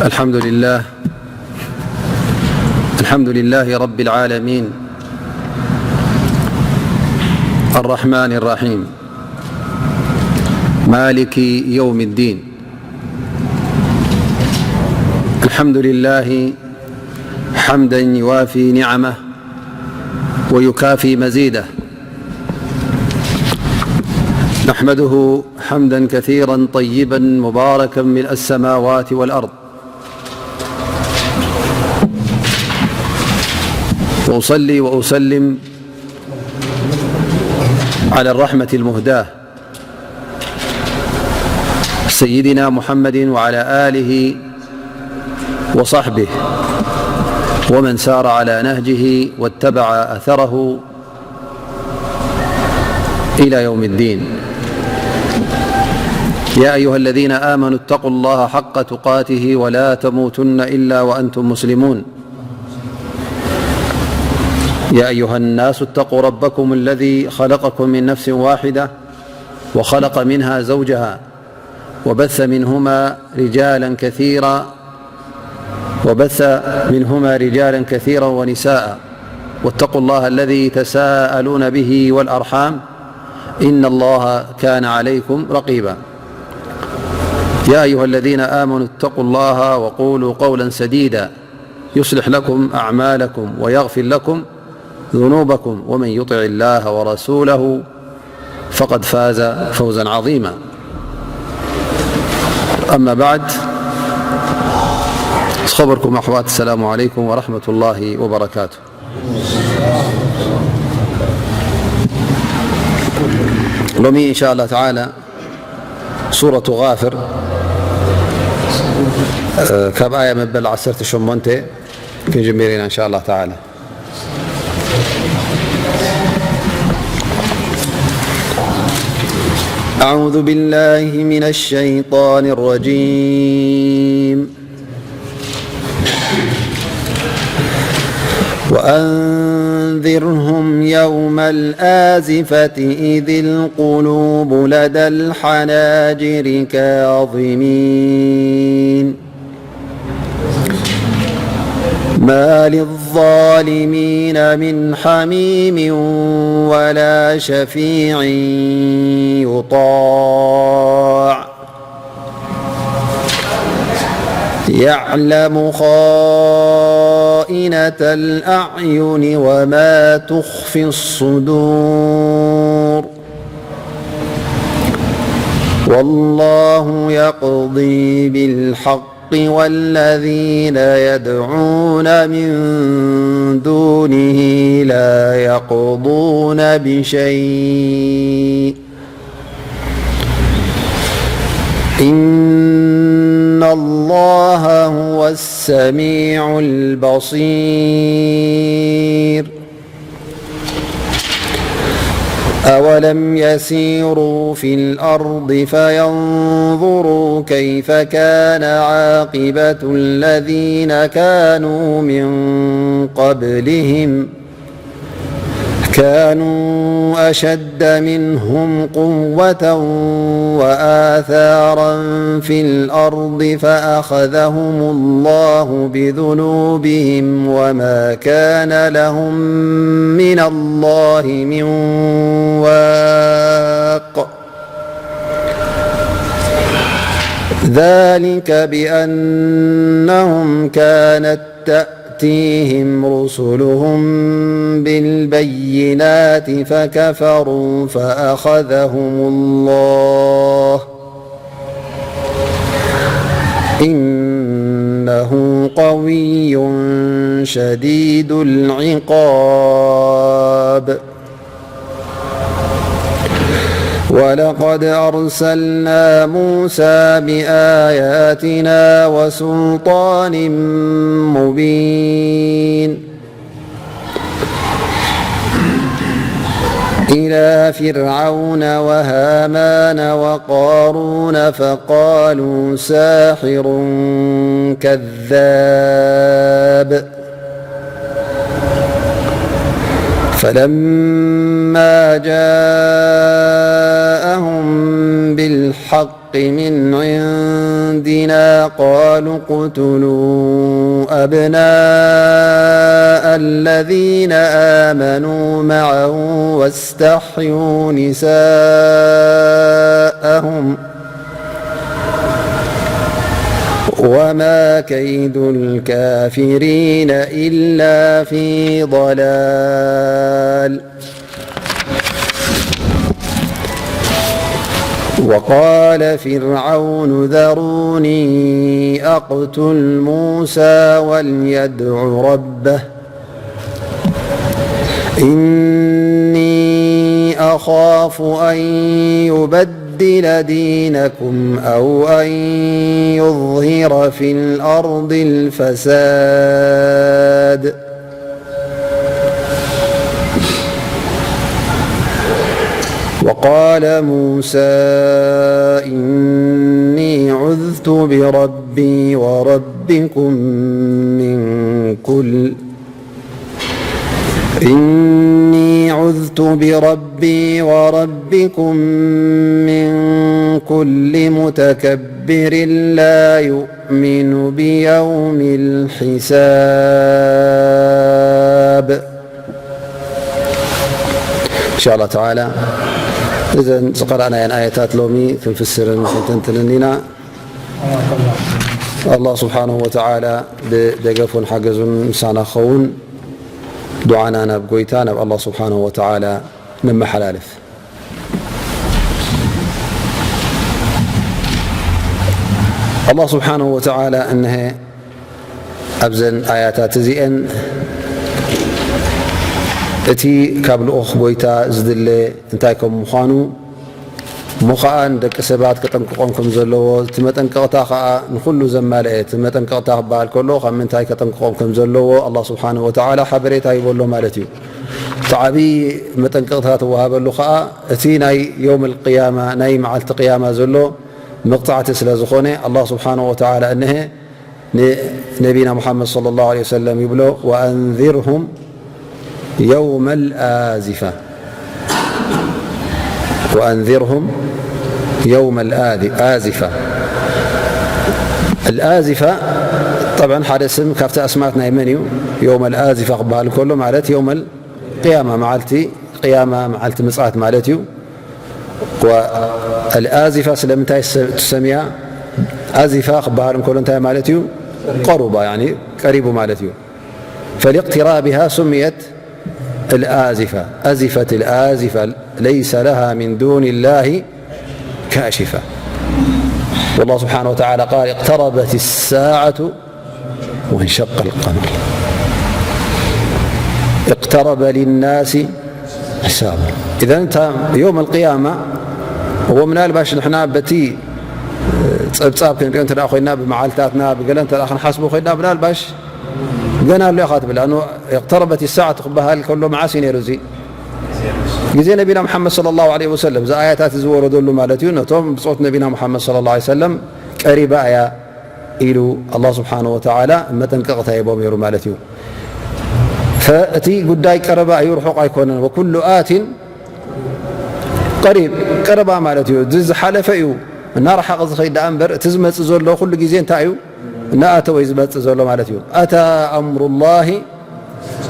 الحمد لله. الحمد لله رب العالمين. الرحمن الرحيم. مالك يوم الدين. الحمد لله حمدا يوافي نعمه ويكافي مزيده. نحمده حمدا كثيرا طيبا مباركا ملء السماوات والأرض. وأصلي وأسلم على الرحمة المهداة سيدنا محمد وعلى آله وصحبه ومن سار على نهجه واتبع أثره إلى يوم الدين. يا أيها الذين آمنوا اتقوا الله حق تقاته ولا تموتن إلا وأنتم مسلمون. يا أيها الناس اتقوا ربكم الذي خلقكم من نفس واحدة وخلق منها زوجها وبث منهما رجالا كثيرا وبث منهما رجالا كثيرا ونساء، واتقوا الله الذي تساءلون به والأرحام، إن الله كان عليكم رقيبا. يا أيها الذين آمنوا اتقوا الله وقولوا قولا سديدا يصلح لكم أعمالكم ويغفر لكم ذنوبكم، ومن يطع الله ورسوله فقد فاز فوزا عظيما. أما بعد، ዝኸበርኩም ኣሕዋት፣ السلام عليكم ورحمة الله وبركاته. ሎሚ إن شاء الله تعالى ሱረቱ ጋፍር፣ እ፣ ካብ ኣያ መበል ዓሰርተ ሸሞንተ ክንጅምር ኢና إن شاء الله تعالى. أعوذ بالله من الشيطان الرجيم. وأنذرهم يوم الآزفة إذ القلوب لدى الحناجر كاظمين ما للظالمين من حميم ولا شفيع يطاع يعلم خائنة الأعين وما تخفي الصدور. والله يقضي بالحق والذين يدعون من دونه لا يقضون بشيء إن الله هو السميع البصير. أولم يسيروا في الأرض فينظروا كيف كان عاقبة الذين كانوا من قبلهم كانوا أشد منهم قوة وآثارا في الأرض فأخذهم الله بذنوبهم وما كان لهم من الله من واق. ذلك بأنهم كانت تأتيهم رسلهم بالبينات فكفروا فأخذهم الله إنه قوي شديد العقاب. ولقد أرسلنا موسى بآياتنا وسلطان مبين إلى فرعون وهامان وقارون فقالوا ساحر كذاب. فلما جاءهم بالحق من عندنا قالوا اقتلوا أبناء الذين آمنوا معه واستحيوا نساءهم وما كيد الكافرين إلا في ضلال. وقال فرعون ذروني أقتل موسى وليدع ربه إني أخاف أن يبدل دينكم أو أن يظهر في الأرض الفساد. وقال موسى إني عذت بربي وربكم من كل إني عذت بربي وربكم من كل متكبر لا يؤمن بيوم الحساب. إن شاء الله تعالى، إذن قرأنا آيات لومي تنفسرن تنتننينا. ኣላህ ስብሓንሁ ወተዓላ ብደገፉን ሓገዙን ምሳና ክኸውን ዱዓና ናብ ጎይታ ናብ ኣላህ ስብሓንሁ ወተዓላ ነመሓላልፍ። ኣላህ ስብሓንሁ ወተዓላ እንሀ ኣብዘን ኣያታት እዚኤን እቲ ካብ ልኡኽ ጎይታ ዝድለ እንታይ ከም ምዃኑ እሞ ኸኣ ንደቂ ሰባት ከጠንቅቖም ከም ዘለዎ፣ እቲ መጠንቀቕታ ኸኣ ንኹሉ ዘማልአ፣ እቲ መጠንቀቕታ ክበሃል ከሎ ካብ ምንታይ ከጠንቅቖም ከም ዘለዎ ኣላህ ስብሓንሁ ወተዓላ ሓበሬታ ይበሎ ማለት እዩ። እቲ ዓብዪ መጠንቀቕታ ትወሃበሉ ኸኣ እቲ ናይ የውም ኣልቅያማ፣ ናይ መዓልቲ ቅያማ ዘሎ መቕጻዕቲ ስለ ዝኾነ ኣላህ ስብሓንሁ ወተዓላ እንሀ ንነቢና ሙሓመድ ሰለላሁ ዐለይሂ ወሰለም ይብሎ፣ ወኣንዚርሁም የውመል ኣዚፋ፣ ወኣንዚርሁም የውመል ኣዚ-፣ ኣዚፋ። ኣልኣዚፋ ጠብዓን ሓደ ስም ካብቲ ኣስማት ናይ መን እዩ? የውመል ኣዚፋ ክበሃል ከሎ ማለት የውመል ቅያማ፣ መዓልቲ ቅያማ፣ መዓልቲ ምጽኣት ማለት እዩ። ወኣልኣዚፋ ስለምንታይ ሰ-፣ ትሰምያ? ኣዚፋ ክበሃል እንከሎ እንታይ ማለት እዩ? ቀሩባ፣ ያኒ ቀሪቡ ማለት እዩ። ፈሊቅትራቢሃ ሱምየት ኣልኣዚፋ፣ ኣዚፈት ኣልኣዚፋ ለይሰ ለሃ ሚን ዱኒ ላሂ ካሽፋ። ወላሁ ስብሓነሁ ወተዓላ ቃል፣ እቅተረበት ሳዓቱ ወንሸቀል ቀመር። እቅተረበ ሊናሲ ሕሳቡ። ኢዘን እታ የውም ኣልቅያማ፣ እዎ ምናልባሽ ንሕና በቲ ጸብጻብ ክንሪኦ እንተ ደኣ ኮይና፣ ብመዓልታትና ብገለ እንተ ደኣ ክንሓስቦ ኮይና፣ ምናልባሽ ገና ኣሎ ኢኻ ትብል። ኣኑ እቅተረበት ሳዓቱ ክበሃል ከሎ መዓስ እዩ ነይሩ እዚ? ግዜ ነቢና ሙሓመድ ሰለላሁ ዐለይሂ ወሰለም፣ እዚ ኣያታት ዝወረደሉ ማለት እዩ። ነቶም ብጾት ነቢና ሙሓመድ ሰለላሁ ዐለይሂ ወሰለም ቀሪባ እያ ኢሉ ኣላህ ስብሓነሁ ወተዓላ መጠንቀቕታ ሂቦም ነይሩ ማለት እዩ። ፈ-፣ እቲ ጉዳይ ቀረባ እዩ፣ ርሑቕ ኣይኮነን። ወኩሉ ኣቲን ቀሪብ፣ ቀረባ ማለት እዩ። እዚ ዝሓለፈ እዩ እናረሓቐ ዝኸይድ ደኣ እምበር፣ እቲ ዝመጽእ ዘሎ ኩሉ ግዜ እንታይ እዩ? እናኣተወ እዩ ዝመጽእ ዘሎ ማለት እዩ። ኣታ ኣምሩላሂ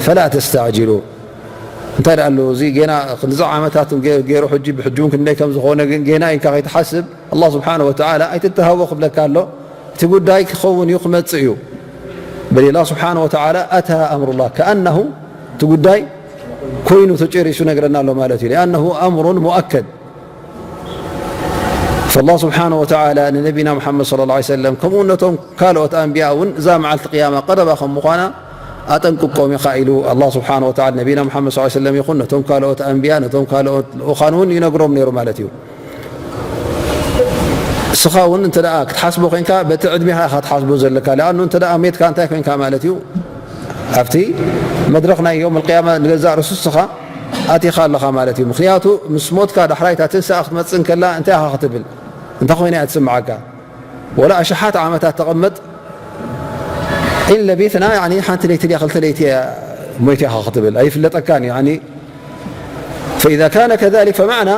ፈላ ተስተዕጅሉ። እንታይ ደኣ ኣሎ፣ እዚ ጌና ክንዚ ዓመታት ገ-፣ ገይሩ፣ ሕጂ ብሕጂ እውን ክንደይ ከም ዝኾነ ግን ጌና ኢልካ ከይትሓስብ፣ ኣላህ ስብሓነሁ ወተዓላ ኣይትተሃወ ክብለካ ኣሎ። እቲ ጉዳይ ክኸውን እዩ፣ ክመጽእ እዩ። በል ኣላህ ስብሓነሁ ወተዓላ ኣታ ኣምሩላህ፣ ከኣነሁ እቲ ጉዳይ ኮይኑ ተጨሪሱ ነግረና ኣሎ ማለት እዩ። ሊኣነሁ ኣምሩን ሙኣከድ። ፈላህ ስብሓነሁ ወተዓላ ንነቢና ሙሓመድ ሰለላሁ ዐለይሂ ወሰለም፣ ከምኡ ነቶም ካልኦት ኣንብያ እውን እዛ መዓልቲ ቅያማ ቀረባ ከም ምዃና ኣጠንቅቆም ኢኻ ኢሉ ኣላህ ስብሓነሁ ወተዓላ ነቢና ሙሓመድ ሰለላሁ ዐለይሂ ወሰለም ይኹን ነቶም ካልኦት ኣንብያ፣ ነቶም ካልኦት ልኡኻን እውን ይነግሮም ነይሩ ማለት እዩ። እስኻ እውን እንተ ደኣ ክትሓስቦ ኮይንካ፣ በቲ ዕድሜኻ ኢኻ ትሓስቦ ዘለካ። ሊኣኑ እንተ ደኣ ሜትካ እንታይ ኮይንካ ማለት እዩ? ኣብቲ መድረኽ ናይ የውም ኣልቅያማ ንገዛእ ርእሱ እስኻ ኣቲኻ ኣለኻ ማለት እዩ። ምኽንያቱ ምስ ሞትካ ዳሕራይ እታ ትንሳእ ክትመጽእ እንከላ እንታይ ኢኻ ክትብል? እንታይ ኮይና እያ ትስምዓካ? ወላ ኣሽሓት ዓመታት ተቐመጥ፣ ኢን ለቢትና፣ ያኒ ሓንቲ ለይቲ ድያ ክልተ ለይቲ እያ ሞይተ ኢኻ ክትብል ኣይፍለጠካን እዩ። ያኒ ፈኢዛ ካነ ከዛሊክ ፈማዕና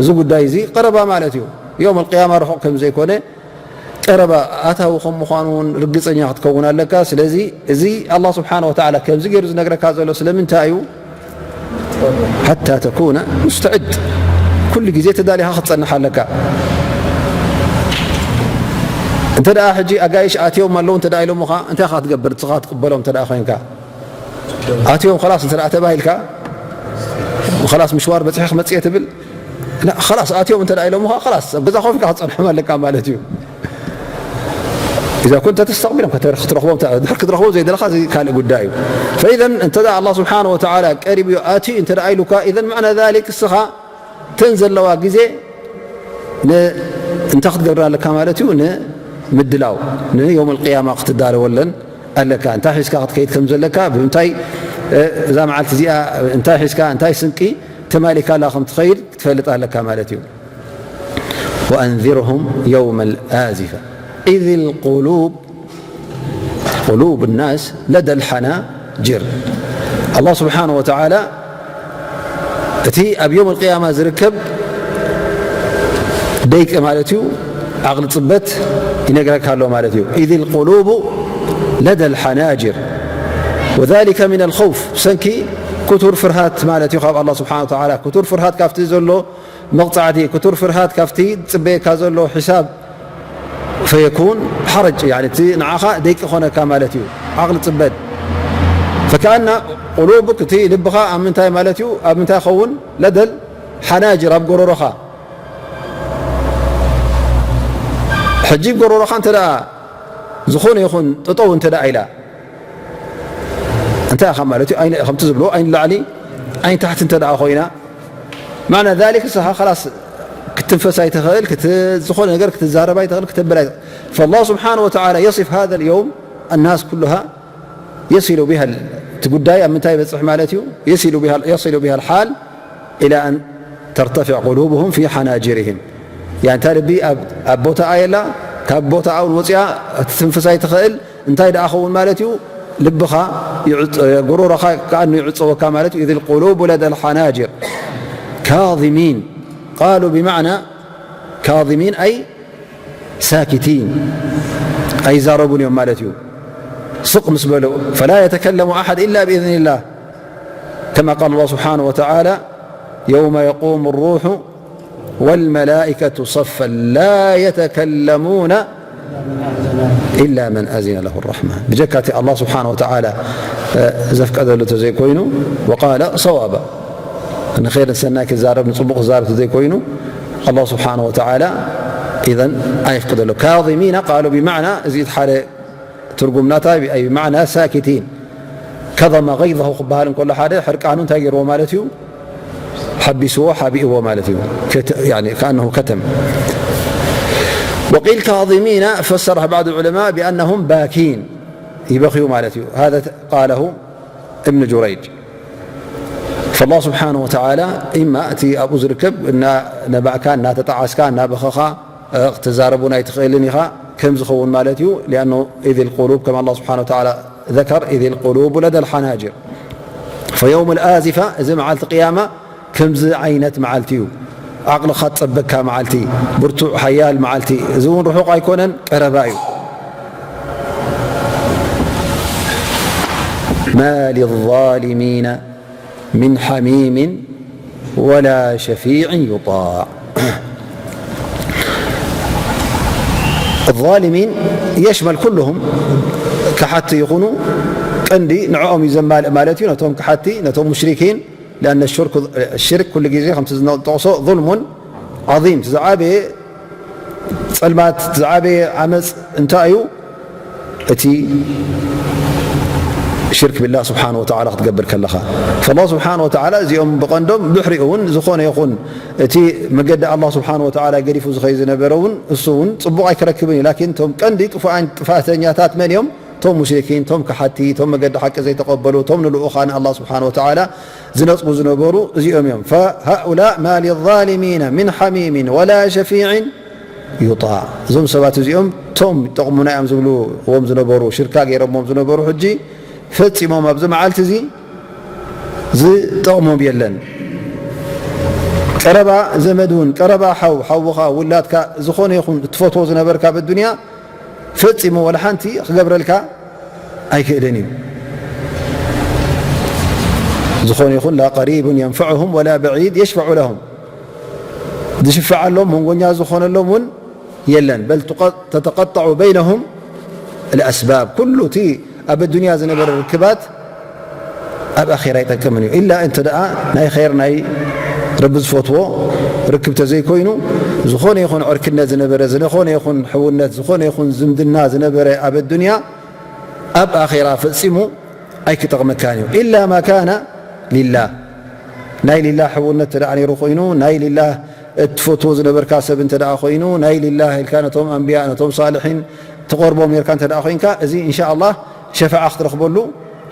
እዚ ጉዳይ እዚ ቀረባ ማለት እዩ። የውም ኣልቅያማ ርሑቕ ከም ዘይኮነ፣ ቀረባ ኣታዊ ከም ምዃኑ እውን ርግጸኛ ክትከውን ኣለካ። ስለዚ፣ እዚ ኣላህ ስብሓነ ወተዓላ ከምዚ ገይሩ ዝነግረካ ዘሎ ስለምንታይ እዩ? ሓታ ተኩነ ሙስተዕድ፣ ኩሉ ግዜ ተዳሊኻ ክትጸንሕ ኣለካ። እንተ ደኣ ሕጂ ኣጋይሽ ኣትዮም ኣለዉ እንተ ደኣ ኢሎምኻ፣ እንታይ ኢኻ ክትገብር? ንስኻ ክትቅበሎም እንተ ደኣ ኮይንካ፣ ኣትዮም ኸላስ እንተ ደኣ ተባሂልካ፣ ኸላስ ምሽዋር በጺሐ ክመጽእ እየ ትብል? ላ፣ ኸላስ ኣትዮም እንተ ደኣ ኢሎምኻ፣ ኸላስ ኣብ ገዛ ኮፍ ኢልካ ክትጸንሖም ኣለካ ማለት እዩ። ኢዛ ኩንተ ተስተቕቢሎም፣ ከተ-፣ ክትረኽቦም ተ-፣ ድሕር ክትረኽቦም ዘይደለኻ፣ እዚ ካልእ ጉዳይ እዩ። ፈኢዘን፣ እንተ ደኣ ኣላህ ስብሓነ ወተዓላ ቀሪቡ እዩ፣ ኣትዩ እንተ ደኣ ኢሉካ፣ ኢዘን ማዕና ዛሊክ፣ እስኻ እተን ዘለዋ ግዜ ን-፣ እንታይ ክትገብር ኣለካ ማለት እዩ? ንምድላው፣ ንየውም ኣልቅያማ ክትዳለወለን ኣለካ። እንታይ ሒዝካ ክትከይድ ከም ዘለካ፣ ብምንታይ፣ እ፣ እዛ መዓልቲ እዚኣ እንታይ ሒዝካ፣ እንታይ ስንቂ ተማሊካላ ከም ትኸይድ ክትፈልጥ ኣለካ ማለት እዩ። وأنذرهم يوم الآزفة إذ القلوب، قلوب الناس لدى الحناجر. ኣላህ ስብሓነ ወተዓላ እቲ ኣብ የውም ኣልቅያማ ዝርከብ ደይቂ ማለት እዩ፣ ዓቕሊ ጽበት ይነግረካ ኣሎ ማለት እዩ። إذ القلوب لدى الحناجر وذلك من الخوف، ብሰንኪ ክቱር ፍርሃት ማለት እዩ ካብ ኣላህ ስብሓነ ወተዓላ፣ ክቱር ፍርሃት ካብቲ ዘሎ መቕጻዕቲ፣ ክቱር ፍርሃት ካብቲ ዝጽበየካ ዘሎ ሒሳብ፣ ፈየኩን ሓረጅ፣ ያኒ እቲ ንዓኻ ደይቂ ኮነካ ማለት እዩ። ዓቕሊ ጽበት። ፈከኣና ቁሉብክ፣ እቲ ልብኻ ኣብ ምንታይ ማለት እዩ? ኣብ ምንታይ ይኸውን? ለደል ሓናጅር፣ ኣብ ጎረሮኻ። ሕጂ ጎረሮኻ እንተ ደኣ ዝኾነ ይኹን ጠጠው እንተ ደኣ ኢላ፣ እንታይ ኢኻ ማለት እዩ? ኣይን-፣ ከምቲ ዝብልዎ፣ ኣይን ላዕሊ ኣይን ታሕቲ እንተ ደኣ ኮይና፣ ማዕና ዛሊክ፣ ንስኻ ኸላስ ክትትንፈስ ኣይትኽእል፣ ክት-፣ ዝኾነ ነገር ክትዛረብ ኣይትኽእል፣ ክትብል ኣይትኽእል። فالله سبحانه وتعالى يصف هذا اليوم، الناس كلها يصل بها ال-، እቲ ጉዳይ ኣብ ምንታይ ይበጽሕ ማለት እዩ? يصل بها ال-، يصل بها الحال إلى أن ترتفع قلوبهم في حناجرهم. ያ፣ እንታ ልቢ ኣብ፣ ኣብ ቦታኣ የላ፣ ካብ ቦታኣ እውን ወፂኣ ክትትንፍስ ኣይትኽእል። እንታይ ደኣ ኸውን ማለት እዩ? ልብኻ ይዕፀ-፣ ጉሮሮኻ ከኣኑ ይዕፀወካ ማለት እዩ። إذ القلوب لدى الحناجر كاظمين، قالوا بمعنى كاظمين أي ساكتين، ኣይዛረቡን እዮም ማለት እዩ። ስቕ ምስ በሉ، فلا يتكلم أحد إلا بإذن الله، كما قال الله سبحانه وتعالى: يوم يقوم الروح والملائكة صفا لا يتكلمون إلا من أذن له الرحمن. ብጀካ እቲ ኣላህ ስብሓነ ወተዓላ፣ እ፣ ዘፍቀደሉ ተዘይኮይኑ፣ وقال صوابا፣ ንኸይርን ሰናይ ክዛረብ፣ ንጽቡቕ ክዛረብ ተዘይኮይኑ፣ ኣላህ ስብሓነ ወተዓላ ኢዘን ኣየፍቅደሉ። ካዚሚና ቃሉ ብማዕና፣ እዚ እቲ ሓደ ትርጉም ናታ፣ ኣይ ብማዕና ሳኪቲን። ከዘመ ገይዘሁ ክበሃል እንከሎ፣ ሓደ ሕርቃኑ እንታይ ገይርዎ ማለት እዩ? ሓቢስዎ፣ ሓቢእዎ ማለት እዩ። ከተ-፣ ያኒ ከኣነሁ ከተም። ወቂል ካዚሚና ፈሰረህ ባዕድ ዑለማ ቢኣነሁም ባኪን፣ ይበኽዩ ማለት እዩ። ሃذا ቃለሁ እብን ጁረይጅ። ፈላህ ስብሓነ ወተዓላ ኢማ እቲ ኣብኡ ዝርከብ እና ነባዕካ፣ እናተጠዓስካ፣ እናበኸኻ፣ እ፣ ክትዛረብ እውን ኣይትኽእልን ኢኻ ከም ዝኸውን ማለት እዩ። ሊኣኑ ኢዝ ልቁሉብ፣ ከም ኣላህ ስብሓነ ወተዓላ ዘከር፣ ኢዝ ልቁሉቡ ለደ ልሓናጅር። ፈየውም ልኣዚፋ፣ እዚ መዓልቲ ቅያማ ከምዚ ዓይነት መዓልቲ እዩ። ዓቕልኻ ትጸበካ መዓልቲ፣ ብርቱዕ ሓያል መዓልቲ። እዚ እውን ርሑቕ ኣይኮነን፣ ቀረባ እዩ። ما للظالمين من حميم ولا شفيع يطاع. الظالمين يشمل كلهم، ከሓቲ ይኹኑ፣ ቀንዲ ንዕኦም እዩ ዘማልእ ማለት እዩ፣ ነቶም ከሓቲ፣ ነቶም ሙሽሪኪን። لأن الشرك، ሽርክ ኩሉ ግዜ ከምቲ ዝጠቕሶ ظلم عظيم፣ ዝዓበየ ጸልማት፣ ዝዓበየ ዓመጽ እንታይ እዩ? እቲ ሽርክ ቢላህ ስብሓነ ወተዓላ ክትገብር ከለኻ። ፈላህ ስብሓነ ወተዓላ እዚኦም ብቐንዶም ድሕሪኡ እውን ዝኾነ ይኹን እቲ መገዲ ኣላህ ስብሓነ ወተዓላ ገዲፉ ዝኸይ ዝነበረ እውን እሱ እውን ጽቡቕ ኣይክረክብን እዩ። ላኪን እቶም ቀንዲ ጥፉኣን ጥፋተኛታት መን እዮም? እቶም ሙሽሪኪን፣ እቶም ከሓቲ፣ እቶም መገዲ ሓቂ ዘይተቐበሉ፣ እቶም ንልኡኻን ኣላህ ስብሓነ ወተዓላ ዝነጽጉ ዝነበሩ እዚኦም እዮም። فهؤلاء ما للظالمين من حميم ولا شفيع يطاع። እዞም ሰባት እዚኦም እቶም ይጠቕሙና እዮም ዝብልዎም ዝነበሩ፣ ሽርካ ገይሮምዎም ዝነበሩ፣ ሕጂ ፈጺሞም ኣብዚ መዓልቲ እዚ ዝጠቕሞም የለን። ቀረባ ዘመድ እውን፣ ቀረባ ሓው፣ ሓውኻ፣ ውላድካ፣ ዝኾነ ይኹን እትፈትዎ ዝነበርካ ኣብ ኣዱንያ ፈጺሙ ወላ ሓንቲ ክገብረልካ ኣይክእልን እዩ። ዝኾነ ይኹን ላ ቀሪቡን የንፈዑሁም ወላ በዒድ የሽፈዑ ለሁም፣ ዝሽፈዓሎም መንጎኛ ዝኾነሎም እውን የለን። በል ተተቀጠዑ በይነሁም ኣልኣስባብ። ኩሉ እቲ ኣብ ኣዱንያ ዝነበረ ርክባት ኣብ ኣኼራ ኣይጠቅምን እዩ። ኢላ እንተ ደኣ ናይ ኸይር ናይ ረቢ ዝፈትዎ ርክብ ተዘይኮይኑ፣ ዝኾነ ይኹን ዕርክነት ዝነበረ፣ ዝኾነ ይኹን ሕውነት፣ ዝኾነ ይኹን ዝምድና ዝነበረ ኣብ ኣዱንያ ኣብ ኣኼራ ፈጺሙ ኣይክጠቕመካን እዩ። ኢላ ማ ካነ ሊላህ፣ ናይ ሊላህ ሕውነት እንተ ደኣ ነይሩ ኮይኑ፣ ናይ ሊላህ እትፈትዎ ዝነበርካ ሰብ እንተ ደኣ ኮይኑ፣ ናይ ሊላህ ኢልካ ነቶም ኣንብያ፣ ነቶም ሳልሒን ትቐርቦም ነርካ እንተ ደኣ ኮይንካ፣ እዚ ኢንሻ ኣላህ ሸፋዓ ክትረኽበሉ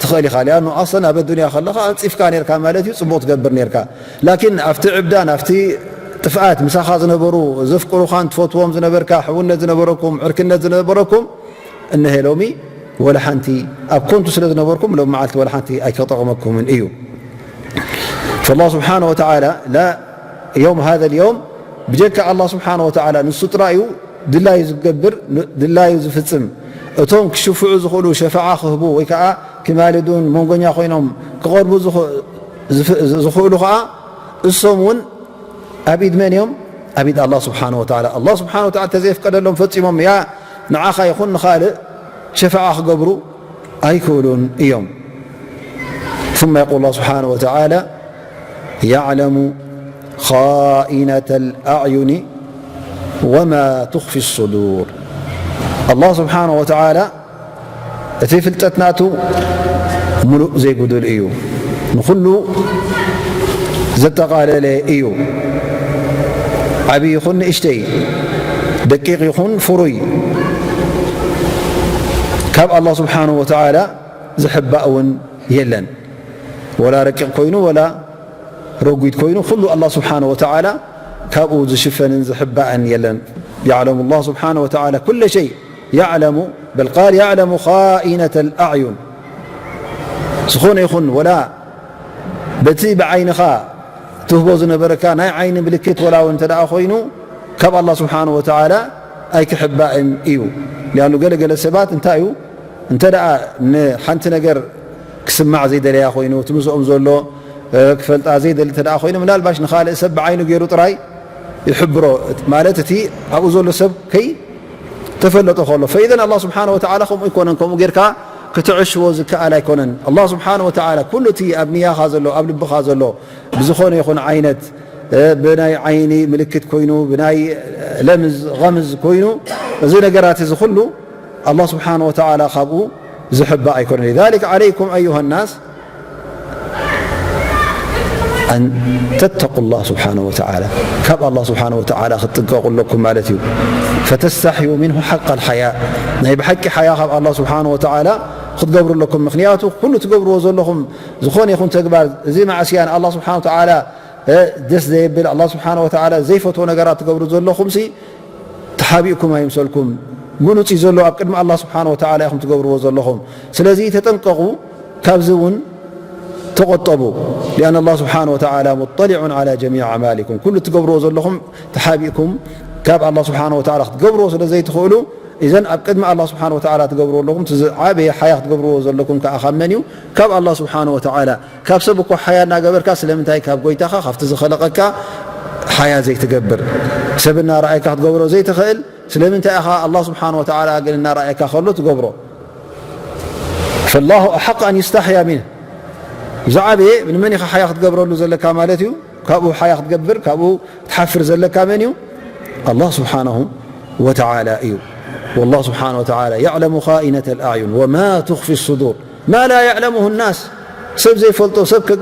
ትኽእል ኢኻ። ሊኣኑ ኣስለን ኣብ ኣዱንያ ከለኻ ኣንጺፍካ ነርካ ማለት እዩ፣ ጽቡቕ ትገብር ነርካ። ላኪን ኣብቲ ዕብዳን፣ ኣብቲ ጥፍኣት፣ ምሳኻ ዝነበሩ፣ ዘፍቅሩኻን ትፈትዎም ዝነበርካ፣ ሕውነት ዝነበረኩም፣ ዕርክነት ዝነበረኩም፣ እነሀ ሎሚ ወላ ሓንቲ ኣብ ኮንቱ ስለ ዝነበርኩም፣ ሎም መዓልቲ ወላ ሓንቲ ኣይክጠቕመኩምን እዩ። ፈላህ ስብሓነ ወተዓላ ላ የውም ሃዘ ልየውም፣ ብጀካ ኣላህ ስብሓነ ወተዓላ ንሱ ጥራይ እዩ ድላዩ ዝገብር፣ ን-፣ ድላዩ ዝፍጽም። እቶም ክሽፍዑ ዝኽእሉ፣ ሸፋዓ ክህቡ ወይ ከዓ ክማልዱን መንጎኛ ኮይኖም ክቐርቡ ዝኽ-፣ ዝፍ-፣ ዝኽእሉ ከዓ እሶም እውን ኣብ ኢድ መን እዮም? ኣብ ኢድ ኣላህ ስብሓነ ወተዓላ። ኣላህ ስብሓነ ወተዓላ ተዘየፍቀደሎም ፈጺሞም ያ ንዓኻ ይኹን ንኻልእ ሸፋዓ ክገብሩ ኣይክእሉን እዮም። ثم يقول الله سبحانه وتعالى: يعلم خائنة الأعين وما تخفي الصدور. ኣላህ ስብሓነ ወተዓላ እቲ ፍልጠት ናቱ ምሉእ ዘይጉዱል እዩ። ንኹሉ ዘጠቓለለ እዩ። ዓብዪ ይኹን ንእሽተይ፣ ደቂቕ ይኹን ፍሩይ፣ ካብ ኣላህ ስብሓነሁ ወተዓላ ዝሕባእ እውን የለን። ወላ ረቂቕ ኮይኑ፣ ወላ ረጒድ ኮይኑ፣ ኩሉ ኣላህ ስብሓነሁ ወተዓላ ካብኡ ዝሽፈንን ዝሕባእን የለን። يعلم الله سبحانه وتعالى كل شيء. يعلم، بل قال: يعلم خائنة الأعين. ዝኾነ ይኹን፣ ወላ በቲ ብዓይንኻ ትህቦ ዝነበረካ ናይ ዓይኒ ምልክት ወላ እውን እንተ ደኣ ኮይኑ፣ ካብ ኣላህ ስብሓነሁ ወተዓላ ኣይክሕባእን እዩ። ሊኣኑ ገለ ገለ ሰባት እንታይ እዩ፣ እንተ ደኣ ንሓንቲ ነገር ክስማዕ ዘይደለያ ኮይኑ፣ እቲ ምስኦም ዘሎ፣ እ፣ ክፈልጣ ዘይደሊ እንተ ደኣ ኮይኑ፣ ምናልባሽ ንኻልእ ሰብ ብዓይኑ ገይሩ ጥራይ ይሕብሮ፣ ማለት እቲ ኣብኡ ዘሎ ሰብ ከይተፈለጦ ከሎ። ፈኢዘን ኣላህ ስብሓነሁ ወተዓላ ከምኡ ኣይኮነን፣ ከምኡ ጌርካ ክትዕሽዎ ዝከኣል ኣይኮነን። ኣላህ ስብሓነሁ ወተዓላ ኩሉ እቲ ኣብ ንያኻ ዘሎ፣ ኣብ ልብኻ ዘሎ፣ ብዝኾነ ይኹን ዓይነት፣ እ፣ ብናይ ዓይኒ ምልክት ኮይኑ፣ ብናይ ለምዝ፣ ቐምዝ ኮይኑ፣ እዚ ነገራት እዚ ኩሉ ኣላህ ስብሓነሁ ወተዓላ ካብኡ ዝሕባእ ኣይኮነን። لذلك عليكم أيها الناس أن تتقوا الله سبحانه وتعالى. ካብ ኣላህ ስብሓነሁ ወተዓላ ክትጥንቀቑ ኣለኩም ማለት እዩ። فتستحيوا منه حق الحياء. ናይ ብሓቂ ሓያ ካብ ኣላህ ስብሓነሁ ወተዓላ ክትገብሩ ኣለኩም። ምኽንያቱ ኩሉ ትገብርዎ ዘለኹም ዝኾነ ይኹን ተግባር፣ እዚ ማዕስያ ንኣላህ ስብሓነሁ ወተዓላ፣ እ፣ ደስ ዘየብል፣ ኣላህ ስብሓነሁ ወተዓላ ዘይፈትዎ ነገራት ትገብሩ ዘለኹምሲ፣ ተሓቢእኩም ኣይምሰልኩም። ግሉጽ እዩ ዘሎ፣ ኣብ ቅድሚ ኣላህ ስብሓነሁ ወተዓላ ኢኹም ትገብርዎ ዘለኹም። ስለዚ ተጠንቀቑ፣ ካብዚ እውን ተቖጠቡ። لأن الله سبحانه وتعالى مطلع على جميع أعمالكم. ኩሉ ትገብርዎ ዘለኹም ተሓቢእኩም ካብ ኣላህ ስብሓነሁ ወተዓላ ክትገብርዎ ስለ ዘይትኽእሉ፣ እዘን ኣብ ቅድሚ ኣላህ ስብሓነሁ ወተዓላ ትገብርዎ ኣለኹም፣ እቲ ዝዓበየ ሓያ ክትገብርዎ ዘለኩም ከኣ ካብ መን እዩ? ካብ ኣላህ ስብሓነሁ ወተዓላ። ካብ ሰብ እኮ ሓያ እናገበርካ፣ ስለምንታይ ካብ ጎይታኻ፣ ካብቲ ዝኸለቐካ ሓያ ዘይትገብር? ሰብ እናረኣየካ ክትገብሮ ዘይትኽእል፣ ስለምንታይ ኢኻ ኣላህ ስብሓነሁ ወተዓላ ግን እናረኣየካ ከሎ ትገብሮ? فالله أحق أن يستحيا منه. ዝዓበየ ንመን ኢኻ ሓያ ክትገብረሉ ዘለካ ማለት እዩ? ካብኡ ሓያ ክትገብር፣ ካብኡ ትሓፍር ዘለካ መን እዩ? ኣላህ ስብሓነሁ ወተዓላ እዩ። والله سبحانه وتعالى يعلم خائنة الأعين وما تخفي الصدور. ما لا يعلمه الناس. ሰብ ዘይፈልጦ፣ ሰብ ክ-፣